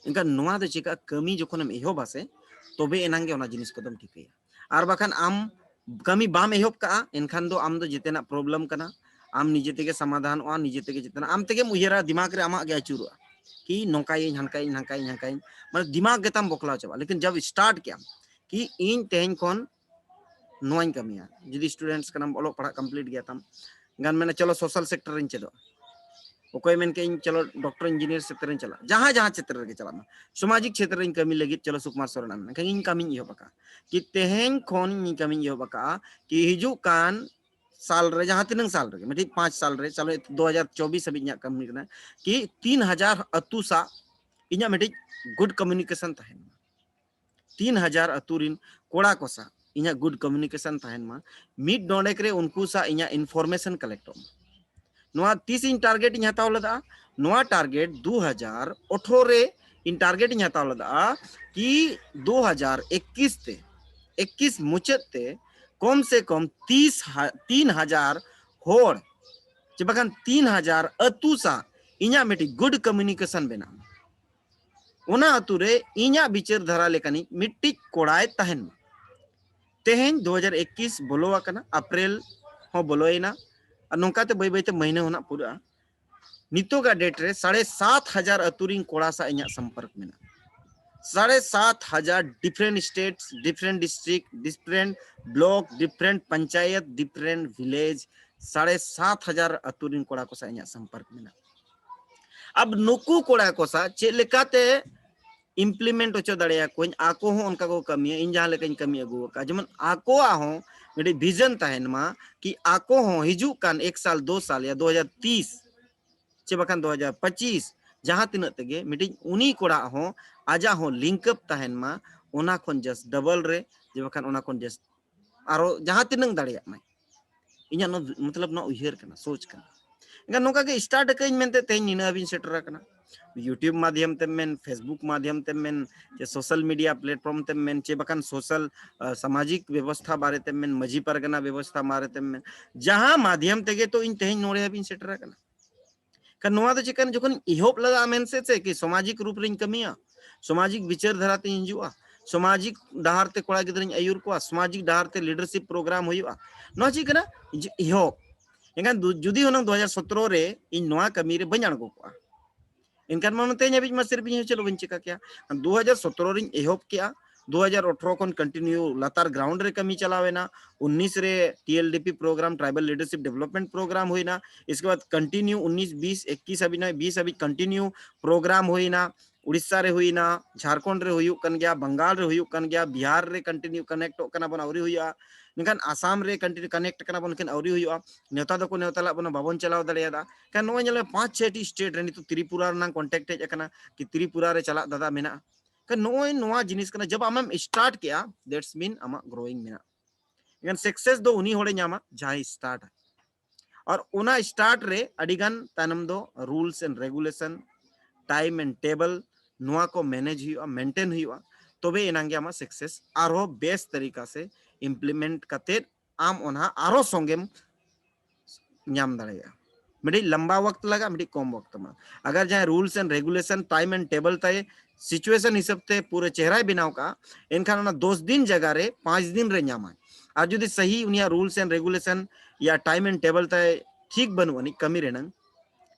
ᱮᱱᱠᱷᱟᱱ ᱱᱚᱣᱟ ᱫᱚ ᱪᱤᱠᱟᱹᱜᱼᱟ, ᱠᱟᱹᱢᱤ ᱡᱚᱠᱷᱚᱱᱮᱢ ᱮᱦᱚᱵᱟ ᱥᱮ, ᱛᱚᱵᱮ ᱮᱱᱟᱝ ᱜᱮ ᱚᱱᱟ ᱡᱤᱱᱤᱥ ᱠᱚᱫᱚᱢ ᱴᱷᱤᱠᱟᱹᱭᱟ᱾ ᱟᱨ ᱵᱟᱠᱷᱟᱱ ᱟᱢ ᱠᱟᱹᱢᱤ ᱵᱟᱢ ᱮᱦᱚᱵ ᱠᱟᱜᱼᱟ, ᱮᱱᱠᱷᱟᱱ ᱫᱚ ᱟᱢ ᱫᱚ ᱡᱮᱛᱮᱱᱟᱜ problem ᱠᱟᱱᱟ, ᱟᱢ ᱱᱤᱡᱮ ᱛᱮᱜᱮ ᱥᱚᱢᱟᱫᱷᱟᱱᱚᱜᱼᱟ, ᱱᱤᱡᱮ ᱛᱮᱜᱮ ᱡᱮᱛᱮᱱᱟᱜ ᱟᱢ ᱛᱮᱜᱮᱢ ᱩᱭᱦᱟᱹᱨᱟ, ᱫᱤᱢᱟᱜᱽ ᱨᱮ ᱟᱢᱟᱜ ᱜᱮ ᱟᱹᱪᱩᱨᱚᱜᱼᱟ, ᱠᱤ ᱱᱚᱝᱠᱟᱭᱟᱹᱧ, ᱦᱟᱱᱠᱟᱭᱟᱹᱧ, ᱦᱟᱱᱠᱟᱭᱟᱹᱧ, ᱦᱟᱱᱠᱟᱭᱟᱹᱧ, ᱢᱟᱱᱮ ᱫᱤᱢᱟᱜᱽ ᱜᱮᱛᱟᱢ ᱵᱚᱠᱞᱟᱣ ᱪᱟᱵᱟᱜᱼᱟ᱾ ᱞᱮᱠᱤᱱ ᱡᱟᱵ start ᱠᱮᱜ ᱟᱢ ᱠᱤ ᱤᱧ ᱛᱮᱦᱮᱧ ᱠᱷᱚᱱ ᱱᱚᱣᱟᱧ ᱠᱟᱹᱢᱤᱭᱟ, ᱡᱩᱫᱤ students ᱠᱟᱱᱟᱢ, ᱚᱞᱚᱜ ᱯᱟᱲᱦᱟᱜ complete ᱜᱮᱭᱟ ᱛᱟᱢ, ᱜᱟᱱ ᱢᱮᱱᱟ, "ᱪᱚᱞᱚ social sector ᱨᱤᱧ ᱪᱮᱫᱚᱜᱼᱟ", ᱚᱠᱚᱭ ᱢᱮᱱ ᱠᱮᱫ, "ᱤᱧ ᱪᱚᱞᱚ doctor engineer ᱥᱮᱠᱴᱚᱨ ᱨᱤᱧ ᱪᱟᱞᱟᱜᱼᱟ", ᱡᱟᱦᱟᱸ ᱡᱟᱦᱟᱸ ᱪᱷᱮᱛᱨᱚ ᱨᱮᱜᱮ ᱪᱟᱞᱟᱜ ᱢᱟ, ᱥᱟᱢᱟᱡᱤᱠ ᱪᱷᱮᱛᱨᱚ ᱨᱤᱧ ᱠᱟᱹᱢᱤ ᱞᱟᱹᱜᱤᱫ, ᱪᱚᱞᱚ ᱥᱩᱠᱩᱢᱟᱨ ᱥᱚᱨᱮᱱ ᱟᱢ, ᱮᱱᱠᱷᱟᱱ ᱤᱧ ᱠᱟᱹᱢᱤᱧ ᱮᱦᱚᱵ ᱟᱠᱟᱫᱼᱟ ᱠᱤ ᱛᱮᱦᱮᱧ ᱠᱷᱚᱱ ᱤᱧ ᱠᱟᱹᱢᱤᱧ ᱮᱦᱚᱵ ᱟᱠᱟᱫᱼᱟ ᱠᱤ ᱦᱤᱡᱩᱜ ᱠᱟᱱ ᱥᱟᱞ ᱨᱮ, ᱡᱟᱦᱟᱸ ᱛᱤᱱᱟᱹᱝ ᱥᱟᱞ ᱨᱮᱜᱮ, ᱢᱤᱫᱴᱤᱡ ᱯᱟᱸᱪ ᱥᱟᱞ ᱨᱮ, ᱪᱟᱞᱩ ᱫᱩ ᱦᱟᱡᱟᱨ ᱪᱚᱵᱵᱤᱥ ᱦᱟᱹᱵᱤᱡ ᱤᱧᱟᱹᱜ ᱠᱟᱹᱢᱤ ᱠᱟᱱᱟ, ᱠᱤ ᱛᱤᱱ ᱦᱟᱡᱟᱨ ᱟᱹᱛᱩ ᱥᱟᱶ ᱤᱧᱟᱹᱜ ᱢᱤᱫᱴᱤᱡ good communication ᱛᱟᱦᱮᱱ ᱢᱟ, ᱛᱤᱱ ᱦᱟᱡᱟᱨ ᱟᱹᱛᱩ ᱨᱤᱱ ᱠᱚᱲᱟ ᱠᱚ ᱥᱟᱶ ᱤᱧᱟᱹᱜ good communication ᱛᱟᱦᱮᱱ ᱢᱟ, ᱢᱤᱫ ᱰᱚᱸᱰᱮᱠ ᱨᱮ ᱩᱱᱠᱩ ᱥᱟᱶ ᱤᱧᱟᱹᱜ information collect ᱚᱜ ᱢᱟ᱾ ᱱᱚᱣᱟ ᱛᱤᱥ ᱤᱧ target ᱤᱧ ᱦᱟᱛᱟᱣ ᱞᱮᱫᱟ? ᱱᱚᱣᱟ target ᱫᱩ ᱦᱟᱡᱟᱨ ᱟᱴᱷᱨᱚ ᱨᱮ ᱤᱧ target ᱤᱧ ᱦᱟᱛᱟᱣ ᱞᱮᱫᱟ ᱠᱤ ᱫᱩ ᱦᱟᱡᱟᱨ ᱮᱠᱩᱥ ᱛᱮ, ᱮᱠᱩᱥ ᱢᱩᱪᱟᱹᱫ ᱛᱮ ᱠᱚᱢ ᱥᱮ ᱠᱚᱢ ᱛᱤᱥ ᱦᱟ-, ᱛᱤᱱ ᱦᱟᱡᱟᱨ ᱦᱚᱲ ᱪᱮ ᱵᱟᱠᱷᱟᱱ ᱛᱤᱱ ᱦᱟᱡᱟᱨ ᱟᱹᱛᱩ ᱥᱟᱶ ᱤᱧᱟᱹᱜ ᱢᱤᱫᱴᱤᱡ good communication ᱵᱮᱱᱟᱜ ᱢᱟ᱾ ᱚᱱᱟ ᱟᱹᱛᱩ ᱨᱮ ᱤᱧᱟᱹᱜ ᱵᱤᱪᱟᱹᱨ ᱫᱷᱟᱨᱟ ᱞᱮᱠᱟᱱᱤᱡ ᱢᱤᱫᱴᱤᱡ ᱠᱚᱲᱟᱭ ᱛᱟᱦᱮᱱ ᱢᱟ᱾ ᱛᱮᱦᱮᱧ ᱫᱩ ᱦᱟᱡᱟᱨ ᱮᱠᱩᱥ ᱵᱚᱞᱚ ᱟᱠᱟᱱᱟ, ᱮᱯᱨᱤᱞ ᱦᱚᱸ ᱵᱚᱞᱚᱭᱮᱱᱟ, ᱟᱨ ᱱᱚᱝᱠᱟᱛᱮ ᱵᱟᱹᱭ ᱵᱟᱹᱭᱛᱮ ᱢᱟᱹᱦᱱᱟᱹ ᱦᱚᱸ ᱱᱟᱜ ᱯᱩᱨᱟᱹᱜᱼᱟ᱾ ᱱᱤᱛᱚᱜᱟᱜ date ᱨᱮ ᱥᱟᱲᱮ ᱥᱟᱛ ᱦᱟᱡᱟᱨ ᱟᱹᱛᱩ ᱨᱤᱱ ᱠᱚᱲᱟ ᱥᱟᱶ ᱤᱧᱟᱹᱜ ᱥᱚᱢᱯᱚᱨᱠ ᱢᱮᱱᱟᱜᱼᱟ᱾ ᱥᱟᱲᱮ ᱥᱟᱛ ᱦᱟᱡᱟᱨ different states, different district, different block, different panchayat, different village, ᱥᱟᱲᱮ ᱥᱟᱛ ᱦᱟᱡᱟᱨ ᱟᱹᱛᱩ ᱨᱤᱱ ᱠᱚᱲᱟ ᱠᱚ ᱥᱟᱶ ᱤᱧᱟᱹᱜ ᱥᱚᱢᱯᱚᱨᱠ ᱢᱮᱱᱟᱜᱼᱟ᱾ ᱟᱵ ᱱᱩᱠᱩ ᱠᱚᱲᱟ ᱠᱚ ᱥᱟᱶ ᱪᱮᱫ ᱞᱮᱠᱟᱛᱮ implement ᱦᱚᱪᱚ ᱫᱟᱲᱮᱭᱟᱠᱚᱣᱟᱹᱧ, ᱟᱠᱚ ᱦᱚᱸ ᱚᱱᱠᱟ ᱠᱚ ᱠᱟᱹᱢᱤᱭᱟ, ᱤᱧ ᱡᱟᱦᱟᱸ ᱞᱮᱠᱟᱧ ᱠᱟᱹᱢᱤ ᱟᱹᱜᱩ ᱟᱠᱟᱫᱼᱟ, ᱡᱮᱢᱚᱱ ᱟᱠᱚᱣᱟᱜ ᱦᱚᱸ ᱢᱤᱫᱴᱤᱡ vision ᱛᱟᱦᱮᱱ ᱢᱟ, ᱠᱤ ᱟᱠᱚ ᱦᱚᱸ ᱦᱤᱡᱩᱜ ᱠᱟᱱ ᱮᱠ ᱥᱟᱞ, ᱫᱩ ᱥᱟᱞ ᱭᱟ ᱫᱩ ᱦᱟᱡᱟᱨ ᱛᱤᱥ ᱪᱮ ᱵᱟᱠᱷᱟᱱ ᱫᱩ ᱦᱟᱡᱟᱨ ᱯᱚᱸᱪᱤᱥ, ᱡᱟᱦᱟᱸ ᱛᱤᱱᱟᱹᱜ ᱛᱮᱜᱮ ᱢᱤᱫᱴᱤᱡ ᱩᱱᱤ ᱠᱚᱲᱟ ᱦᱚᱸ ᱟᱡᱟᱜ ᱦᱚᱸ link up ᱛᱟᱦᱮᱱ ᱢᱟ, ᱚᱱᱟ ᱠᱷᱚᱱ just double ᱨᱮ, ᱡᱮ ᱵᱟᱠᱷᱟᱱ ᱚᱱᱟ ᱠᱷᱚᱱ just ᱟᱨᱚ ᱡᱟᱦᱟᱸ ᱛᱤᱱᱟᱹᱝ ᱫᱟᱲᱮᱭᱟᱜ ᱢᱟᱭ᱾ ᱤᱧᱟᱹᱜ ᱱᱚᱣᱟ, ᱢᱚᱛᱞᱚᱵ, ᱱᱚᱣᱟ ᱩᱭᱦᱟᱹᱨ ᱠᱟᱱᱟ, ᱥᱳᱪ ᱠᱟᱱᱟ᱾ ᱮᱱᱠᱷᱟᱱ ᱱᱚᱝᱠᱟ ᱜᱮ start ᱟᱠᱟᱫᱟᱹᱧ ᱢᱮᱱᱛᱮ ᱛᱮᱦᱮᱧ ᱱᱤᱱᱟᱹᱜ ᱦᱟᱹᱵᱤᱡ ᱤᱧ ᱥᱮᱴᱮᱨ ᱟᱠᱟᱱᱟ᱾ YouTube ᱢᱟᱫᱷᱭᱚᱢ ᱛᱮᱢ ᱢᱮᱱ, Facebook ᱢᱟᱫᱷᱭᱚᱢ ᱛᱮᱢ ᱢᱮᱱ, ᱪᱮ social media platform ᱛᱮᱢ ᱢᱮᱱ, ᱪᱮ ᱵᱟᱠᱷᱟᱱ social, ᱟ, ᱥᱟᱢᱟᱡᱤᱠ ᱵᱮᱵᱚᱥᱛᱷᱟ ᱵᱟᱨᱮ ᱛᱮᱢ ᱢᱮᱱ, ᱢᱟᱹᱡᱷᱤ ᱯᱟᱨᱜᱟᱱᱟ ᱵᱮᱵᱚᱥᱛᱷᱟ ᱵᱟᱨᱮ ᱛᱮᱢ ᱢᱮᱱ, ᱡᱟᱦᱟᱸ ᱢᱟᱫᱷᱭᱚᱢ ᱛᱮᱜᱮ ᱛᱚ ᱤᱧ ᱛᱮᱦᱮᱧ ᱱᱚᱰᱮ ᱦᱟᱹᱵᱤᱡ ᱤᱧ ᱥᱮᱴᱮᱨ ᱟᱠᱟᱱᱟ᱾ ᱠᱷᱟᱱ ᱱᱚᱣᱟ ᱫᱚ ᱪᱮᱫ ᱠᱟᱱᱟ, ᱡᱚᱠᱷᱚᱱ ᱤᱧ ᱮᱦᱚᱵ ᱞᱮᱫᱟ ᱢᱮᱱ ᱥᱮᱫ ᱥᱮ ᱠᱤ ᱥᱟᱢᱟᱡᱤᱠ ᱨᱩᱯ ᱨᱤᱧ ᱠᱟᱹᱢᱤᱭᱟ, ᱥᱟᱢᱟᱡᱤᱠ ᱵᱤᱪᱟᱹᱨ ᱫᱷᱟᱨᱟ ᱛᱤᱧ ᱦᱤᱡᱩᱜᱼᱟ, ᱥᱟᱢᱟᱡᱤᱠ ᱰᱟᱦᱟᱨ ᱛᱮ ᱠᱚᱲᱟ ᱜᱤᱫᱽᱨᱟᱹᱧ ᱟᱹᱭᱩᱨ ᱠᱚᱣᱟ, ᱥᱟᱢᱟᱡᱤᱠ ᱰᱟᱦᱟᱨ ᱛᱮ leadership program ᱦᱩᱭᱩᱜᱼᱟ, ᱱᱚᱣᱟ ᱪᱮᱫ ᱠᱟᱱᱟ? ᱡᱮ ᱮᱦᱚᱵ᱾ ᱮᱱᱠᱷᱟᱱ ᱫᱩ-, ᱡᱩᱫᱤ ᱦᱩᱱᱟᱹᱝ ᱫᱩ ᱦᱟᱡᱟᱨ ᱥᱚᱛᱨᱚ ᱨᱮ ᱤᱧ ᱱᱚᱣᱟ ᱠᱟᱹᱢᱤ ᱨᱮ ᱵᱟᱹᱧ ᱟᱬᱜᱚ ᱠᱚᱜᱼᱟ, ᱮᱱᱠᱷᱟᱱ ᱢᱟ ᱛᱮᱦᱮᱧ ᱦᱟᱹᱵᱤᱡ ᱢᱟ ᱥᱤᱨᱯ ᱤᱧ ᱦᱚᱸ ᱪᱮᱫ ᱦᱚᱸ ᱵᱟᱹᱧ ᱪᱤᱠᱟ ᱠᱮᱭᱟ᱾ ᱫᱩ ᱦᱟᱡᱟᱨ ᱥᱚᱛᱨᱚ ᱨᱤᱧ ᱮᱦᱚᱵ ᱠᱮᱜᱼᱟ, ᱫᱩ ᱦᱟᱡᱟᱨ ᱟᱴᱷᱨᱚ ᱠᱷᱚᱱ continue ᱞᱟᱛᱟᱨ ground ᱨᱮ ᱠᱟᱹᱢᱤ ᱪᱟᱞᱟᱣ ᱮᱱᱟ, ᱩᱱᱤᱥ ᱨᱮ T L D P program, tribal leadership development program ᱦᱩᱭᱱᱟ, ᱤᱥᱠᱮ ᱵᱟᱫ continue ᱩᱱᱤᱥ, ᱵᱤᱥ, ᱮᱠᱤᱥ ᱦᱟᱹᱵᱤᱡ, ᱱᱚᱜᱼᱚᱭ ᱵᱤᱥ ᱦᱟᱹᱵᱤᱡ continue program ᱦᱩᱭᱱᱟ, ᱩᱲᱤᱥᱥᱟ ᱨᱮ ᱦᱩᱭᱱᱟ, ᱡᱷᱟᱲᱠᱷᱚᱸᱰ ᱨᱮ ᱦᱩᱭᱩᱜ ᱠᱟᱱ ᱜᱮᱭᱟ, ᱵᱟᱝᱜᱟᱞ ᱨᱮ ᱦᱩᱭᱩᱜ ᱠᱟᱱ ᱜᱮᱭᱟ, ᱵᱤᱦᱟᱨ ᱨᱮ continue connectᱚᱜ ᱠᱟᱱᱟ ᱵᱚᱱ, ᱟᱹᱣᱨᱤ ᱦᱩᱭᱩᱜᱼᱟ, ᱢᱮᱱᱠᱷᱟᱱ ᱟᱥᱟᱢ ᱨᱮ continue connect ᱠᱟᱱᱟ ᱵᱚᱱ, ᱢᱮᱱᱠᱷᱟᱱ ᱟᱹᱣᱨᱤ ᱦᱩᱭᱩᱜᱼᱟ, ᱱᱮᱣᱛᱟ ᱫᱚᱠᱚ ᱱᱮᱣᱛᱟ ᱞᱮᱫ ᱵᱚᱱᱟ, ᱵᱟᱵᱚᱱ ᱪᱟᱞᱟᱣ ᱫᱟᱲᱮᱭᱟᱫᱟ᱾ ᱠᱷᱟᱱ ᱱᱚᱜᱼᱚᱭ ᱧᱮᱞ ᱢᱮ, ᱯᱟᱸᱪ ᱪᱷᱚᱭᱴᱤ state ᱨᱮ ᱱᱤᱛᱚᱜ ᱛᱨᱤᱯᱩᱨᱟ ᱨᱮᱱᱟᱜ contact ᱦᱮᱡ ᱟᱠᱟᱱᱟ ᱠᱤ ᱛᱨᱤᱯᱩᱨᱟ ᱨᱮ ᱪᱟᱞᱟᱜ ᱫᱟᱫᱟ ᱢᱮᱱᱟᱜᱼᱟ᱾ ᱠᱷᱟᱱ ᱱᱚᱜᱼᱚᱭ ᱱᱚᱣᱟ ᱡᱤᱱᱤᱥ ᱠᱟᱱᱟ, ᱡᱚᱵ ᱟᱢᱮᱢ start ᱠᱮᱜᱼᱟ, that's mean ᱟᱢᱟᱜ growing ᱢᱮᱱᱟᱜᱼᱟ᱾ ᱮᱱᱠᱷᱟᱱ success ᱫᱚ ᱩᱱᱤ ᱦᱚᱲᱮ ᱧᱟᱢᱟ ᱡᱟᱦᱟᱸᱭ start ᱟ᱾ ᱟᱨ ᱚᱱᱟ start ᱨᱮ ᱟᱹᱰᱤᱜᱟᱱ ᱛᱟᱭᱱᱚᱢ ᱫᱚ rules and regulation, time and table, ᱱᱚᱣᱟ ᱠᱚ manage ᱦᱩᱭᱩᱜᱼᱟ, maintain ᱦᱩᱭᱩᱜᱼᱟ, ᱛᱚᱵᱮ ᱮᱱᱟᱝ ᱜᱮ ᱟᱢᱟᱜ success ᱟᱨᱦᱚᱸ ᱵᱮᱥ ᱛᱟᱹᱨᱤᱠᱟ ᱥᱮ implement ᱠᱟᱛᱮᱫ ᱟᱢ ᱚᱱᱟ ᱟᱨᱦᱚᱸ ᱥᱚᱸᱜᱮᱢ ᱧᱟᱢ ᱫᱟᱲᱮᱭᱟᱜᱼᱟ᱾ ᱢᱤᱫᱴᱤᱡ ᱞᱟᱢᱵᱟ ᱣᱟᱠᱛ ᱞᱟᱜᱟᱜᱼᱟ, ᱢᱤᱫᱴᱤᱡ ᱠᱚᱢ ᱣᱟᱠᱛ ᱢᱟ᱾ ᱟᱜᱟᱨ ᱡᱟᱦᱟᱸᱭ rules and regulation, time and table ᱛᱟᱭ situation ᱦᱤᱥᱟᱹᱵ ᱛᱮ ᱯᱩᱨᱟᱹ ᱪᱮᱦᱨᱟᱭ ᱵᱮᱱᱟᱣ ᱠᱟᱜᱼᱟ, ᱮᱱᱠᱷᱟᱱ ᱚᱱᱟ ᱫᱚᱥ ᱫᱤᱱ ᱡᱟᱭᱜᱟ ᱨᱮ ᱯᱟᱸᱪ ᱫᱤᱱ ᱨᱮ ᱧᱟᱢᱟᱭ᱾ ᱟᱨ ᱡᱩᱫᱤ ᱥᱟᱦᱤ ᱩᱱᱤᱭᱟᱜ rules and regulation ᱭᱟ time and table ᱛᱟᱭ ᱴᱷᱤᱠ ᱵᱟᱹᱱᱩᱜ ᱟᱹᱱᱤᱡ ᱠᱟᱹᱢᱤ ᱨᱮᱱᱟᱝ,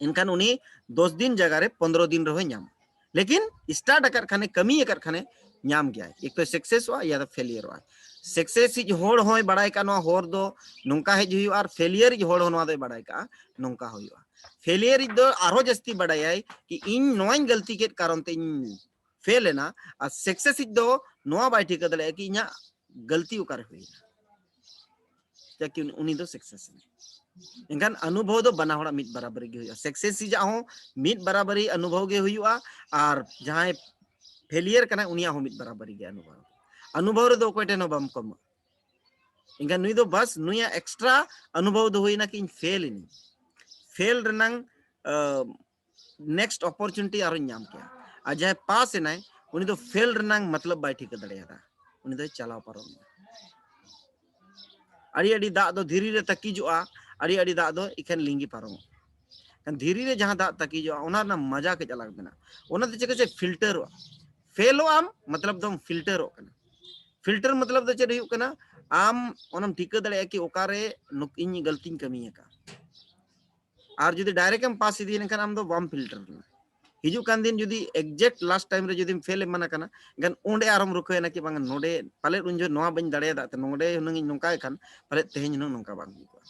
ᱮᱱᱠᱷᱟᱱ ᱩᱱᱤ ᱫᱚᱥ ᱫᱤᱱ ᱡᱟᱭᱜᱟ ᱨᱮ ᱯᱚᱱᱫᱽᱨᱚ ᱫᱤᱱ ᱨᱮᱦᱚᱸᱭ ᱧᱟᱢᱟ᱾ ᱞᱮᱠᱤᱱ start ᱟᱠᱟᱫ ᱠᱷᱟᱱᱮ, ᱠᱟᱹᱢᱤ ᱟᱠᱟᱫ ᱠᱷᱟᱱᱮ, ᱧᱟᱢ ᱜᱮᱭᱟᱭ᱾ ᱮᱠ ᱛᱚ success ᱚᱜᱼᱟ, ᱭᱟ ᱫᱚ failure ᱚᱜᱼᱟ᱾ Success ᱤᱡ ᱦᱚᱲ ᱦᱚᱸᱭ ᱵᱟᱲᱟᱭ ᱠᱟᱜᱼᱟ ᱱᱚᱣᱟ ᱦᱚᱨ ᱫᱚ ᱱᱚᱝᱠᱟ ᱦᱮᱡ ᱦᱩᱭᱩᱜᱼᱟ, ᱟᱨ failure ᱤᱡ ᱦᱚᱲ ᱦᱚᱸ ᱱᱚᱣᱟ ᱫᱚᱭ ᱵᱟᱲᱟᱭ ᱠᱟᱜᱼᱟ ᱱᱚᱝᱠᱟ ᱦᱩᱭᱩᱜᱼᱟ᱾ Failure ᱤᱡ ᱫᱚ ᱟᱨᱦᱚᱸ ᱡᱟᱹᱥᱛᱤ ᱵᱟᱲᱟᱭᱟᱭ ᱠᱤ ᱤᱧ ᱱᱚᱣᱟᱧ ᱜᱟᱹᱞᱛᱤ ᱠᱮᱫ ᱠᱟᱨᱚᱱ ᱛᱮ ᱤᱧ fail ᱮᱱᱟ, ᱟᱨ success ᱤᱡ ᱫᱚ ᱱᱚᱣᱟ ᱵᱟᱭ ᱴᱷᱤᱠᱟᱹ ᱫᱟᱲᱮᱭᱟᱜᱼᱟ ᱠᱤ ᱤᱧᱟᱹᱜ ᱜᱟᱹᱞᱛᱤ ᱚᱠᱟᱨᱮ ᱦᱩᱭᱱᱟ, ᱡᱟᱠᱤ ᱩᱱᱤ, ᱩᱱᱤ ᱫᱚ success ᱮᱱᱟ᱾ ᱮᱱᱠᱷᱟᱱ ᱚᱱᱩᱵᱷᱚᱵ ᱫᱚ ᱵᱟᱱᱟ ᱦᱚᱲᱟᱜ ᱢᱤᱫ ᱵᱟᱨᱟᱵᱟᱨᱤ ᱜᱮ ᱦᱩᱭᱩᱜᱼᱟ᱾ Success ᱤᱡ ᱟᱜ ᱦᱚᱸ ᱢᱤᱫ ᱵᱟᱨᱟᱵᱟᱨᱤ ᱚᱱᱩᱵᱷᱚᱵ ᱜᱮ ᱦᱩᱭᱩᱜᱼᱟ, ᱟᱨ ᱡᱟᱦᱟᱸᱭ failure ᱠᱟᱱᱟᱭ ᱩᱱᱤᱭᱟᱜ ᱦᱚᱸ ᱢᱤᱫ ᱵᱟᱨᱟᱵᱟᱨᱤ ᱜᱮ ᱚᱱᱩᱵᱷᱚᱵ᱾ ᱚᱱᱩᱵᱷᱚᱵ ᱨᱮᱫᱚ ᱚᱠᱚᱭ ᱴᱷᱮᱱ ᱦᱚᱸ ᱵᱟᱢ ᱠᱚᱢᱟ᱾ ᱮᱱᱠᱷᱟᱱ ᱱᱩᱭ ᱫᱚ ᱵᱟᱥ ᱱᱩᱭᱟᱜ extra ᱚᱱᱩᱵᱷᱚᱵ ᱫᱚ ᱦᱩᱭᱱᱟ ᱠᱤ ᱤᱧ fail ᱮᱱᱟᱹᱧ, fail ᱨᱮᱱᱟᱝ, ᱟᱸ, next opportunity ᱟᱨᱚᱧ ᱧᱟᱢ ᱠᱮᱭᱟ᱾ ᱟᱨ ᱡᱟᱦᱟᱸᱭ pass ᱮᱱᱟᱭ, ᱩᱱᱤ ᱫᱚ fail ᱨᱮᱱᱟᱝ ᱢᱚᱛᱞᱚᱵ ᱵᱟᱭ ᱴᱷᱤᱠᱟᱹ ᱫᱟᱲᱮᱭᱟᱫᱟ, ᱩᱱᱤ ᱫᱚᱭ ᱪᱟᱞᱟᱣ ᱯᱟᱨᱚᱢ ᱮᱱᱟ᱾ ᱟᱹᱰᱤ ᱟᱹᱰᱤ ᱫᱟᱜ ᱫᱚ ᱫᱷᱤᱨᱤ ᱨᱮ ᱛᱟᱹᱠᱤᱡᱚᱜᱼᱟ, ᱟᱹᱰᱤ ᱟᱹᱰᱤ ᱫᱟᱜ ᱫᱚ ᱮᱠᱷᱮᱱ ᱞᱤᱸᱜᱤ ᱯᱟᱨᱚᱢᱚᱜᱼᱟ᱾ ᱮᱱᱠᱷᱟᱱ ᱫᱷᱤᱨᱤ ᱨᱮ ᱡᱟᱦᱟᱸ ᱫᱟᱜ ᱛᱟᱹᱠᱤᱡᱚᱜᱼᱟ, ᱚᱱᱟ ᱨᱮᱱᱟᱜ ᱢᱟᱡᱟ ᱠᱟᱹᱡ ᱟᱞᱟᱜᱽ ᱢᱮᱱᱟᱜᱼᱟ᱾ ᱚᱱᱟ ᱫᱚ ᱪᱤᱠᱟᱹ ᱪᱮ ᱯᱷᱤᱞᱴᱟᱨᱚᱜᱼᱟ᱾ ᱯᱷᱮᱞᱚᱜ ᱟᱢ ᱢᱚᱛᱞᱚᱵ ᱫᱚᱢ ᱯᱷᱤᱞᱴᱟᱨᱚᱜ ᱠᱟᱱᱟ᱾ ᱯᱷᱤᱞᱴᱟᱨ ᱢᱚᱛᱞᱚᱵ ᱫᱚ ᱪᱮᱫ ᱦᱩᱭᱩᱜ ᱠᱟᱱᱟ? ᱟᱢ ᱚᱱᱟᱢ ᱴᱷᱤᱠᱟᱹ ᱫᱟᱲᱮᱭᱟᱜᱼᱟ ᱠᱤ ᱚᱠᱟᱨᱮ ᱱᱩᱠ-, ᱤᱧ ᱜᱟᱹᱞᱛᱤᱧ ᱠᱟᱹᱢᱤ ᱟᱠᱟᱫᱼᱟ᱾ ᱟᱨ ᱡᱩᱫᱤ direct ᱮᱢ ᱯᱟᱥ ᱤᱫᱤ ᱞᱮᱱᱠᱷᱟᱱ ᱟᱢ ᱫᱚ ᱵᱟᱢ ᱯᱷᱤᱞᱴᱟᱨ ᱞᱮᱱᱟ᱾ ᱦᱤᱡᱩᱜ ᱠᱟᱱ ᱫᱤᱱ ᱡᱩᱫᱤ exact last time ᱨᱮ ᱡᱩᱫᱤᱢ ᱯᱷᱮᱞ ᱮᱢᱟᱱ ᱟᱠᱟᱱᱟ, ᱮᱱᱠᱷᱟᱱ ᱚᱸᱰᱮ ᱟᱨᱦᱚᱢ ᱨᱩᱠᱷᱟᱹᱭᱮᱱᱟ ᱠᱤ ᱵᱟᱝ ᱱᱚᱰᱮ ᱯᱟᱞᱮᱫ ᱩᱱ ᱡᱚᱦᱚᱜ ᱱᱚᱣᱟ ᱵᱟᱹᱧ ᱫᱟᱲᱮᱭᱟᱫᱟ, ᱛᱚ ᱱᱚᱰᱮ ᱦᱩᱱᱟᱹᱝ ᱤᱧ ᱱᱚᱝᱠᱟᱭ ᱠᱷᱟᱱ ᱯᱟᱞᱮᱫ ᱛᱮᱦᱮᱧ ᱦᱩᱱᱟᱹᱝ ᱱᱚᱝᱠᱟ ᱵᱟᱝ ᱦᱩᱭ ᱠᱚᱜᱼᱟ᱾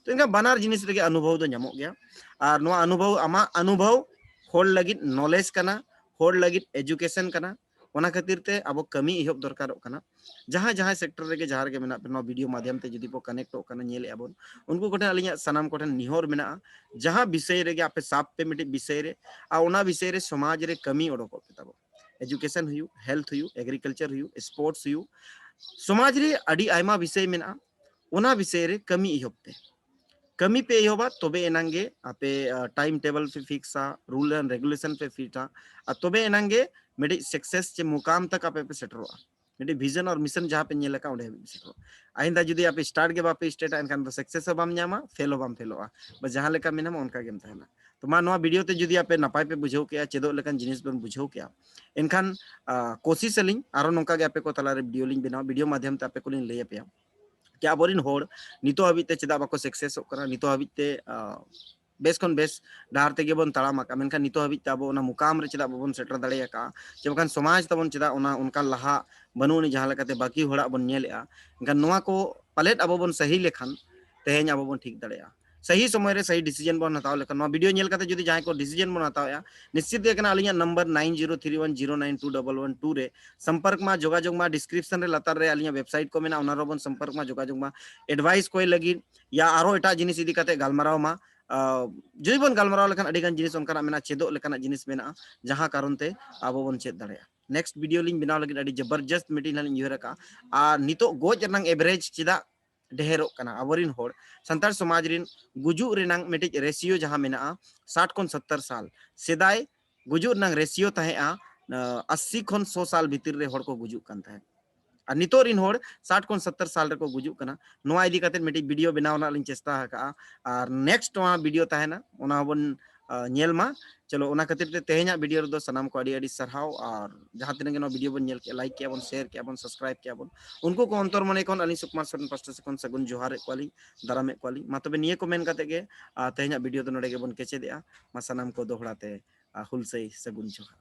ᱛᱚ ᱮᱱᱠᱷᱟᱱ ᱵᱟᱱᱟᱨ ᱡᱤᱱᱤᱥ ᱨᱮᱜᱮ ᱚᱱᱩᱵᱷᱚᱵ ᱫᱚ ᱧᱟᱢᱚᱜ ᱜᱮᱭᱟ᱾ ᱟᱨ ᱱᱚᱣᱟ ᱚᱱᱩᱵᱷᱚᱵ, ᱟᱢᱟᱜ ᱚᱱᱩᱵᱷᱚᱵ ᱦᱚᱲ ᱞᱟᱹᱜᱤᱫ knowledge ᱠᱟᱱᱟ, ᱦᱚᱲ ᱞᱟᱹᱜᱤᱫ education ᱠᱟᱱᱟ᱾ ᱚᱱᱟ ᱠᱷᱟᱹᱛᱤᱨ ᱛᱮ ᱟᱵᱚ ᱠᱟᱹᱢᱤ ᱮᱦᱚᱵ ᱫᱚᱨᱠᱟᱨᱚᱜ ᱠᱟᱱᱟ᱾ ᱡᱟᱦᱟᱸ ᱡᱟᱦᱟᱸ sector ᱨᱮᱜᱮ ᱡᱟᱦᱟᱸ ᱨᱮᱜᱮ ᱢᱮᱱᱟᱜ ᱯᱮ, ᱱᱚᱣᱟ video ᱢᱟᱫᱷᱭᱚᱢ ᱛᱮ ᱡᱩᱫᱤ ᱵᱚ connectᱚᱜ ᱠᱟᱱᱟ, ᱧᱮᱞᱮᱫᱼᱟ ᱵᱚᱱ, ᱩᱱᱠᱩ ᱠᱚᱴᱷᱮᱱ ᱟᱹᱞᱤᱧᱟᱜ ᱥᱟᱱᱟᱢ ᱠᱚᱴᱷᱮᱱ ᱱᱮᱦᱚᱨ ᱢᱮᱱᱟᱜᱼᱟ, ᱡᱟᱦᱟᱸ ᱵᱤᱥᱚᱭ ᱨᱮᱜᱮ ᱟᱯᱮ ᱥᱟᱵ ᱯᱮ ᱢᱤᱫᱴᱤᱡ ᱵᱤᱥᱚᱭ ᱨᱮ, ᱟᱨ ᱚᱱᱟ ᱵᱤᱥᱚᱭ ᱨᱮ ᱥᱚᱢᱟᱡᱽ ᱨᱮ ᱠᱟᱹᱢᱤ ᱚᱰᱚᱠᱚᱜ ᱯᱮ ᱛᱟᱵᱚ᱾ Education ᱦᱩᱭᱩᱜ, health ᱦᱩᱭᱩᱜ, agriculture ᱦᱩᱭᱩᱜ, sports ᱦᱩᱭᱩᱜ, ᱥᱚᱢᱟᱡᱽ ᱨᱮ ᱟᱹᱰᱤ ᱟᱭᱢᱟ ᱵᱤᱥᱚᱭ ᱢᱮᱱᱟᱜᱼᱟ, ᱚᱱᱟ ᱵᱤᱥᱚᱭ ᱨᱮ ᱠᱟᱹᱢᱤ ᱮᱦᱚᱵ ᱯᱮ᱾ ᱠᱟᱹᱢᱤ ᱯᱮ ᱮᱦᱚᱵᱟ, ᱛᱚᱵᱮ ᱮᱱᱟᱝ ᱜᱮ ᱟᱯᱮ, ᱟ, time table ᱯᱮ ᱯᱷᱤᱠᱥᱟ, rule and regulation ᱯᱮ ᱯᱷᱤᱴᱟ, ᱟᱨ ᱛᱚᱵᱮ ᱮᱱᱟᱝ ᱜᱮ ᱢᱤᱫᱴᱤᱡ success ᱪᱮ ᱢᱩᱠᱟᱢ ᱛᱟᱠ ᱟᱯᱮ ᱯᱮ ᱥᱮᱴᱮᱨᱚᱜᱼᱟ᱾ ᱢᱤᱫᱴᱤᱡ vision ᱟᱨ mission ᱡᱟᱦᱟᱸ ᱯᱮ ᱧᱮᱞ ᱟᱠᱟᱫ, ᱚᱸᱰᱮ ᱦᱟᱹᱵᱤᱡ ᱯᱮ ᱥᱮᱴᱮᱨᱚᱜᱼᱟ᱾ ᱟᱭᱤᱱᱫᱟ ᱡᱩᱫᱤ ᱟᱯᱮ start ᱜᱮ ᱵᱟᱯᱮ startᱟ, ᱮᱱᱠᱷᱟᱱ ᱫᱚ success ᱦᱚᱸ ᱵᱟᱢ ᱧᱟᱢᱟ, fail ᱦᱚᱸ ᱵᱟᱢ ᱯᱷᱮᱞᱚᱜᱼᱟ᱾ ᱵᱟ ᱡᱟᱦᱟᱸ ᱞᱮᱠᱟ ᱢᱮᱱᱟᱢᱟ, ᱚᱱᱠᱟ ᱜᱮᱢ ᱛᱟᱦᱮᱱᱟ᱾ ᱛᱚ ᱢᱟ, ᱱᱚᱣᱟ video ᱛᱮ ᱡᱩᱫᱤ ᱟᱯᱮ ᱱᱟᱯᱟᱭ ᱯᱮ ᱵᱩᱡᱷᱟᱹᱣ ᱠᱮᱜᱼᱟ, ᱪᱮᱫᱚᱜ ᱞᱮᱠᱟᱱ ᱡᱤᱱᱤᱥ ᱵᱮᱱ ᱵᱩᱡᱷᱟᱹᱣ ᱠᱮᱜᱼᱟ, ᱮᱱᱠᱷᱟᱱ, ᱟ, ᱠᱳᱥᱤᱥ ᱟᱹᱞᱤᱧ ᱟᱨᱚ ᱱᱚᱝᱠᱟ ᱜᱮ ᱟᱯᱮ ᱠᱚ ᱛᱟᱞᱟᱨᱮ video ᱞᱤᱧ ᱵᱮᱱᱟᱣᱟ, video ᱢᱟᱫᱷᱭᱚᱢ ᱛᱮ ᱟᱯᱮ ᱠᱚᱞᱤᱧ ᱞᱟᱹᱭ ᱟᱯᱮᱭᱟ᱾ ᱠᱤ ᱟᱵᱚᱨᱮᱱ ᱦᱚᱲ ᱱᱤᱛᱚᱜ ᱦᱟᱹᱵᱤᱡ ᱛᱮ ᱪᱮᱫᱟᱜ ᱵᱟᱠᱚ successᱚᱜ ᱠᱟᱱᱟ, ᱱᱤᱛᱚᱜ ᱦᱟᱹᱵᱤᱡ ᱛᱮ, ᱟ, ᱵᱮᱥ ᱠᱷᱚᱱ ᱵᱮᱥ ᱰᱟᱦᱟᱨ ᱛᱮᱜᱮ ᱵᱚᱱ ᱛᱟᱲᱟᱢ ᱟᱠᱟᱫᱼᱟ, ᱢᱮᱱᱠᱷᱟᱱ ᱱᱤᱛᱚᱜ ᱦᱟᱹᱵᱤᱡ ᱛᱮ ᱟᱵᱚ ᱚᱱᱟ ᱢᱩᱠᱟᱢ ᱨᱮ ᱪᱮᱫᱟᱜ ᱵᱟᱵᱚᱱ ᱥᱮᱴᱮᱨ ᱫᱟᱲᱮ ᱟᱠᱟᱫᱼᱟ? ᱪᱮ ᱵᱟᱠᱷᱟᱱ ᱥᱚᱢᱟᱡᱽ ᱛᱟᱵᱚᱱ ᱪᱮᱫᱟᱜ ᱚᱱᱟ ᱚᱱᱠᱟᱱ ᱞᱟᱦᱟ ᱵᱟᱹᱱᱩᱜ ᱟᱹᱱᱤᱡ, ᱡᱟᱦᱟᱸ ᱞᱮᱠᱟᱛᱮ ᱵᱟᱹᱠᱤ ᱦᱚᱲᱟᱜ ᱵᱚᱱ ᱧᱮᱞᱮᱫᱼᱟ? ᱮᱱᱠᱷᱟᱱ ᱱᱚᱣᱟ ᱠᱚ ᱯᱟᱞᱮᱫ ᱟᱵᱚ ᱵᱚᱱ ᱥᱟᱹᱦᱤ ᱞᱮᱠᱷᱟᱱ ᱛᱮᱦᱮᱧ ᱟᱵᱚ ᱵᱚᱱ ᱴᱷᱤᱠ ᱫᱟᱲᱮᱭᱟᱜᱼᱟ᱾ ᱥᱟᱹᱦᱤ ᱥᱚᱢᱚᱭ ᱨᱮ ᱥᱟᱹᱦᱤ decision ᱵᱚᱱ ᱦᱟᱛᱟᱣ ᱞᱮᱠᱷᱟᱱ, ᱱᱚᱣᱟ video ᱧᱮᱞ ᱠᱟᱛᱮ ᱡᱩᱫᱤ ᱡᱟᱦᱟᱸᱭ ᱠᱚ decision ᱵᱚᱱ ᱦᱟᱛᱟᱣᱮᱫᱼᱟ, ᱱᱤᱥᱪᱤᱛ ᱜᱮ ᱠᱟᱱᱟ ᱟᱹᱞᱤᱧᱟᱜ number nine zero three one zero nine two double one two ᱨᱮ ᱥᱚᱢᱯᱚᱨᱠ ᱢᱟ, ᱡᱳᱜᱟᱡᱳᱜᱽ ᱢᱟ᱾ Description ᱨᱮ ᱞᱟᱛᱟᱨ ᱨᱮ ᱟᱹᱞᱤᱧᱟᱜ website ᱠᱚ ᱢᱮᱱᱟᱜᱼᱟ, ᱚᱱᱟ ᱨᱮᱵᱚᱱ ᱥᱚᱢᱯᱚᱨᱠ ᱢᱟ, ᱡᱳᱜᱟᱡᱳᱜᱽ ᱢᱟ᱾ Advice ᱠᱚᱭ ᱞᱟᱹᱜᱤᱫ ᱭᱟ ᱟᱨᱚ ᱮᱴᱟᱜ ᱡᱤᱱᱤᱥ ᱤᱫᱤ ᱠᱟᱛᱮ ᱜᱟᱞᱢᱟᱨᱟᱣ ᱢᱟ, ᱟᱸ, ᱡᱩᱫᱤ ᱵᱚᱱ ᱜᱟᱞᱢᱟᱨᱟᱣ ᱞᱮᱠᱷᱟᱱ ᱟᱹᱰᱤ ᱜᱟᱱ ᱡᱤᱱᱤᱥ ᱚᱱᱠᱟᱱᱟᱜ ᱢᱮᱱᱟᱜᱼᱟ, ᱪᱮᱫᱚᱜ ᱞᱮᱠᱟᱱᱟᱜ ᱡᱤᱱᱤᱥ ᱢᱮᱱᱟᱜᱼᱟ, ᱡᱟᱦᱟᱸ ᱠᱟᱨᱚᱱ ᱛᱮ ᱟᱵᱚ ᱵᱚᱱ ᱪᱮᱫ ᱫᱟᱲᱮᱭᱟᱜᱼᱟ᱾ Next video ᱞᱤᱧ ᱵᱮᱱᱟᱣ ᱞᱟᱹᱜᱤᱫ ᱟᱹᱰᱤ ᱡᱚᱵᱚᱨᱡᱚᱥᱛ ᱢᱤᱫᱴᱤᱡ ᱞᱤᱧ ᱩᱭᱦᱟᱹᱨ ᱟᱠᱟᱫᱼᱟ᱾ ᱟᱨ ᱱᱤᱛᱚᱜ ᱜᱚᱡ ᱨᱮᱱᱟᱜ average ᱪᱮᱫᱟᱜ ᱰᱷᱮᱨᱚᱜ ᱠᱟᱱᱟ? ᱟᱵᱚᱨᱤᱱ ᱦᱚᱲ, ᱥᱟᱱᱛᱟᱲ ᱥᱚᱢᱟᱡᱽ ᱨᱤᱱ ᱜᱩᱡᱩᱜ ᱨᱮᱱᱟᱜ ᱢᱤᱫᱴᱤᱡ ratio ᱡᱟᱦᱟᱸ ᱢᱮᱱᱟᱜᱼᱟ, ᱥᱟᱴ ᱠᱷᱚᱱ ᱥᱚᱛᱛᱚᱨ ᱥᱟᱞ᱾ ᱥᱮᱫᱟᱭ ᱜᱩᱡᱩᱜ ᱨᱮᱱᱟᱜ ratio ᱛᱟᱦᱮᱸᱜᱼᱟ, ᱟᱸ, ᱟᱥᱤ ᱠᱷᱚᱱ ᱥᱚ ᱥᱟᱞ ᱵᱷᱤᱛᱤᱨ ᱨᱮ ᱦᱚᱲ ᱠᱚ ᱜᱩᱡᱩᱜ ᱠᱟᱱ ᱛᱟᱦᱮᱸᱫ᱾ ᱟᱨ ᱱᱤᱛᱚᱜ ᱨᱤᱱ ᱦᱚᱲ ᱥᱟᱴ ᱠᱷᱚᱱ ᱥᱚᱛᱛᱚᱨ ᱥᱟᱞ ᱨᱮᱠᱚ ᱜᱩᱡᱩᱜ ᱠᱟᱱᱟ᱾ ᱱᱚᱣᱟ ᱤᱫᱤ ᱠᱟᱛᱮ ᱢᱤᱫᱴᱤᱡ video ᱵᱮᱱᱟᱣ ᱨᱮᱱᱟᱜ ᱞᱤᱧ ᱪᱮᱥᱴᱟ ᱟᱠᱟᱫᱼᱟ᱾ ᱟᱨ next ᱱᱚᱣᱟ video ᱛᱟᱦᱮᱱᱟ, ᱚᱱᱟ ᱦᱚᱸᱵᱚᱱ, ᱟᱸ, ᱧᱮᱞ ᱢᱟ᱾ ᱪᱚᱞᱚ, ᱚᱱᱟ ᱠᱷᱟᱹᱛᱤᱨ ᱛᱮ ᱛᱮᱦᱮᱧᱟᱜ video ᱨᱮᱫᱚ ᱥᱟᱱᱟᱢ ᱠᱚ ᱟᱹᱰᱤ ᱟᱹᱰᱤ ᱥᱟᱨᱦᱟᱣ᱾ ᱟᱨ ᱡᱟᱦᱟᱸ ᱛᱤᱱᱟᱹᱜ ᱜᱮ ᱱᱚᱣᱟ video ᱵᱚᱱ ᱧᱮᱞ ᱠᱮᱜᱼᱟ, like ᱠᱮᱜᱼᱟ ᱵᱚᱱ, share ᱠᱮᱜᱼᱟ ᱵᱚᱱ, subscribe ᱠᱮᱜᱼᱟ ᱵᱚᱱ, ᱩᱱᱠᱩ ᱠᱚ ᱚᱱᱛᱚᱨ ᱢᱚᱱᱮ ᱠᱷᱚᱱ ᱟᱹᱞᱤᱧ ᱥᱩᱠᱩᱢᱟᱨ ᱥᱚᱨᱮᱱ ᱯᱟᱥᱴᱟ ᱥᱮᱫ ᱠᱷᱚᱱ ᱥᱟᱹᱜᱩᱱ ᱡᱚᱦᱟᱨᱮᱫ ᱠᱚᱣᱟᱞᱤᱧ, ᱫᱟᱨᱟᱢᱮᱫ ᱠᱚᱣᱟᱞᱤᱧ᱾ ᱢᱟ ᱛᱚᱵᱮ ᱱᱤᱭᱟᱹ ᱠᱚ ᱢᱮᱱ ᱠᱟᱛᱮ ᱜᱮ, ᱟᱸ, ᱛᱮᱦᱮᱧᱟᱜ video ᱫᱚ ᱱᱚᱰᱮ ᱜᱮᱵᱚᱱ ᱠᱮᱪᱮᱫᱮᱜᱼᱟ᱾ ᱢᱟ ᱥᱟᱱᱟᱢ ᱠᱚ ᱫᱚᱦᱲᱟ ᱛᱮ, ᱟᱸ, ᱦᱩᱞᱥᱟᱹᱭ ᱥᱟᱹᱜᱩᱱ ᱡᱚᱦᱟᱨ᱾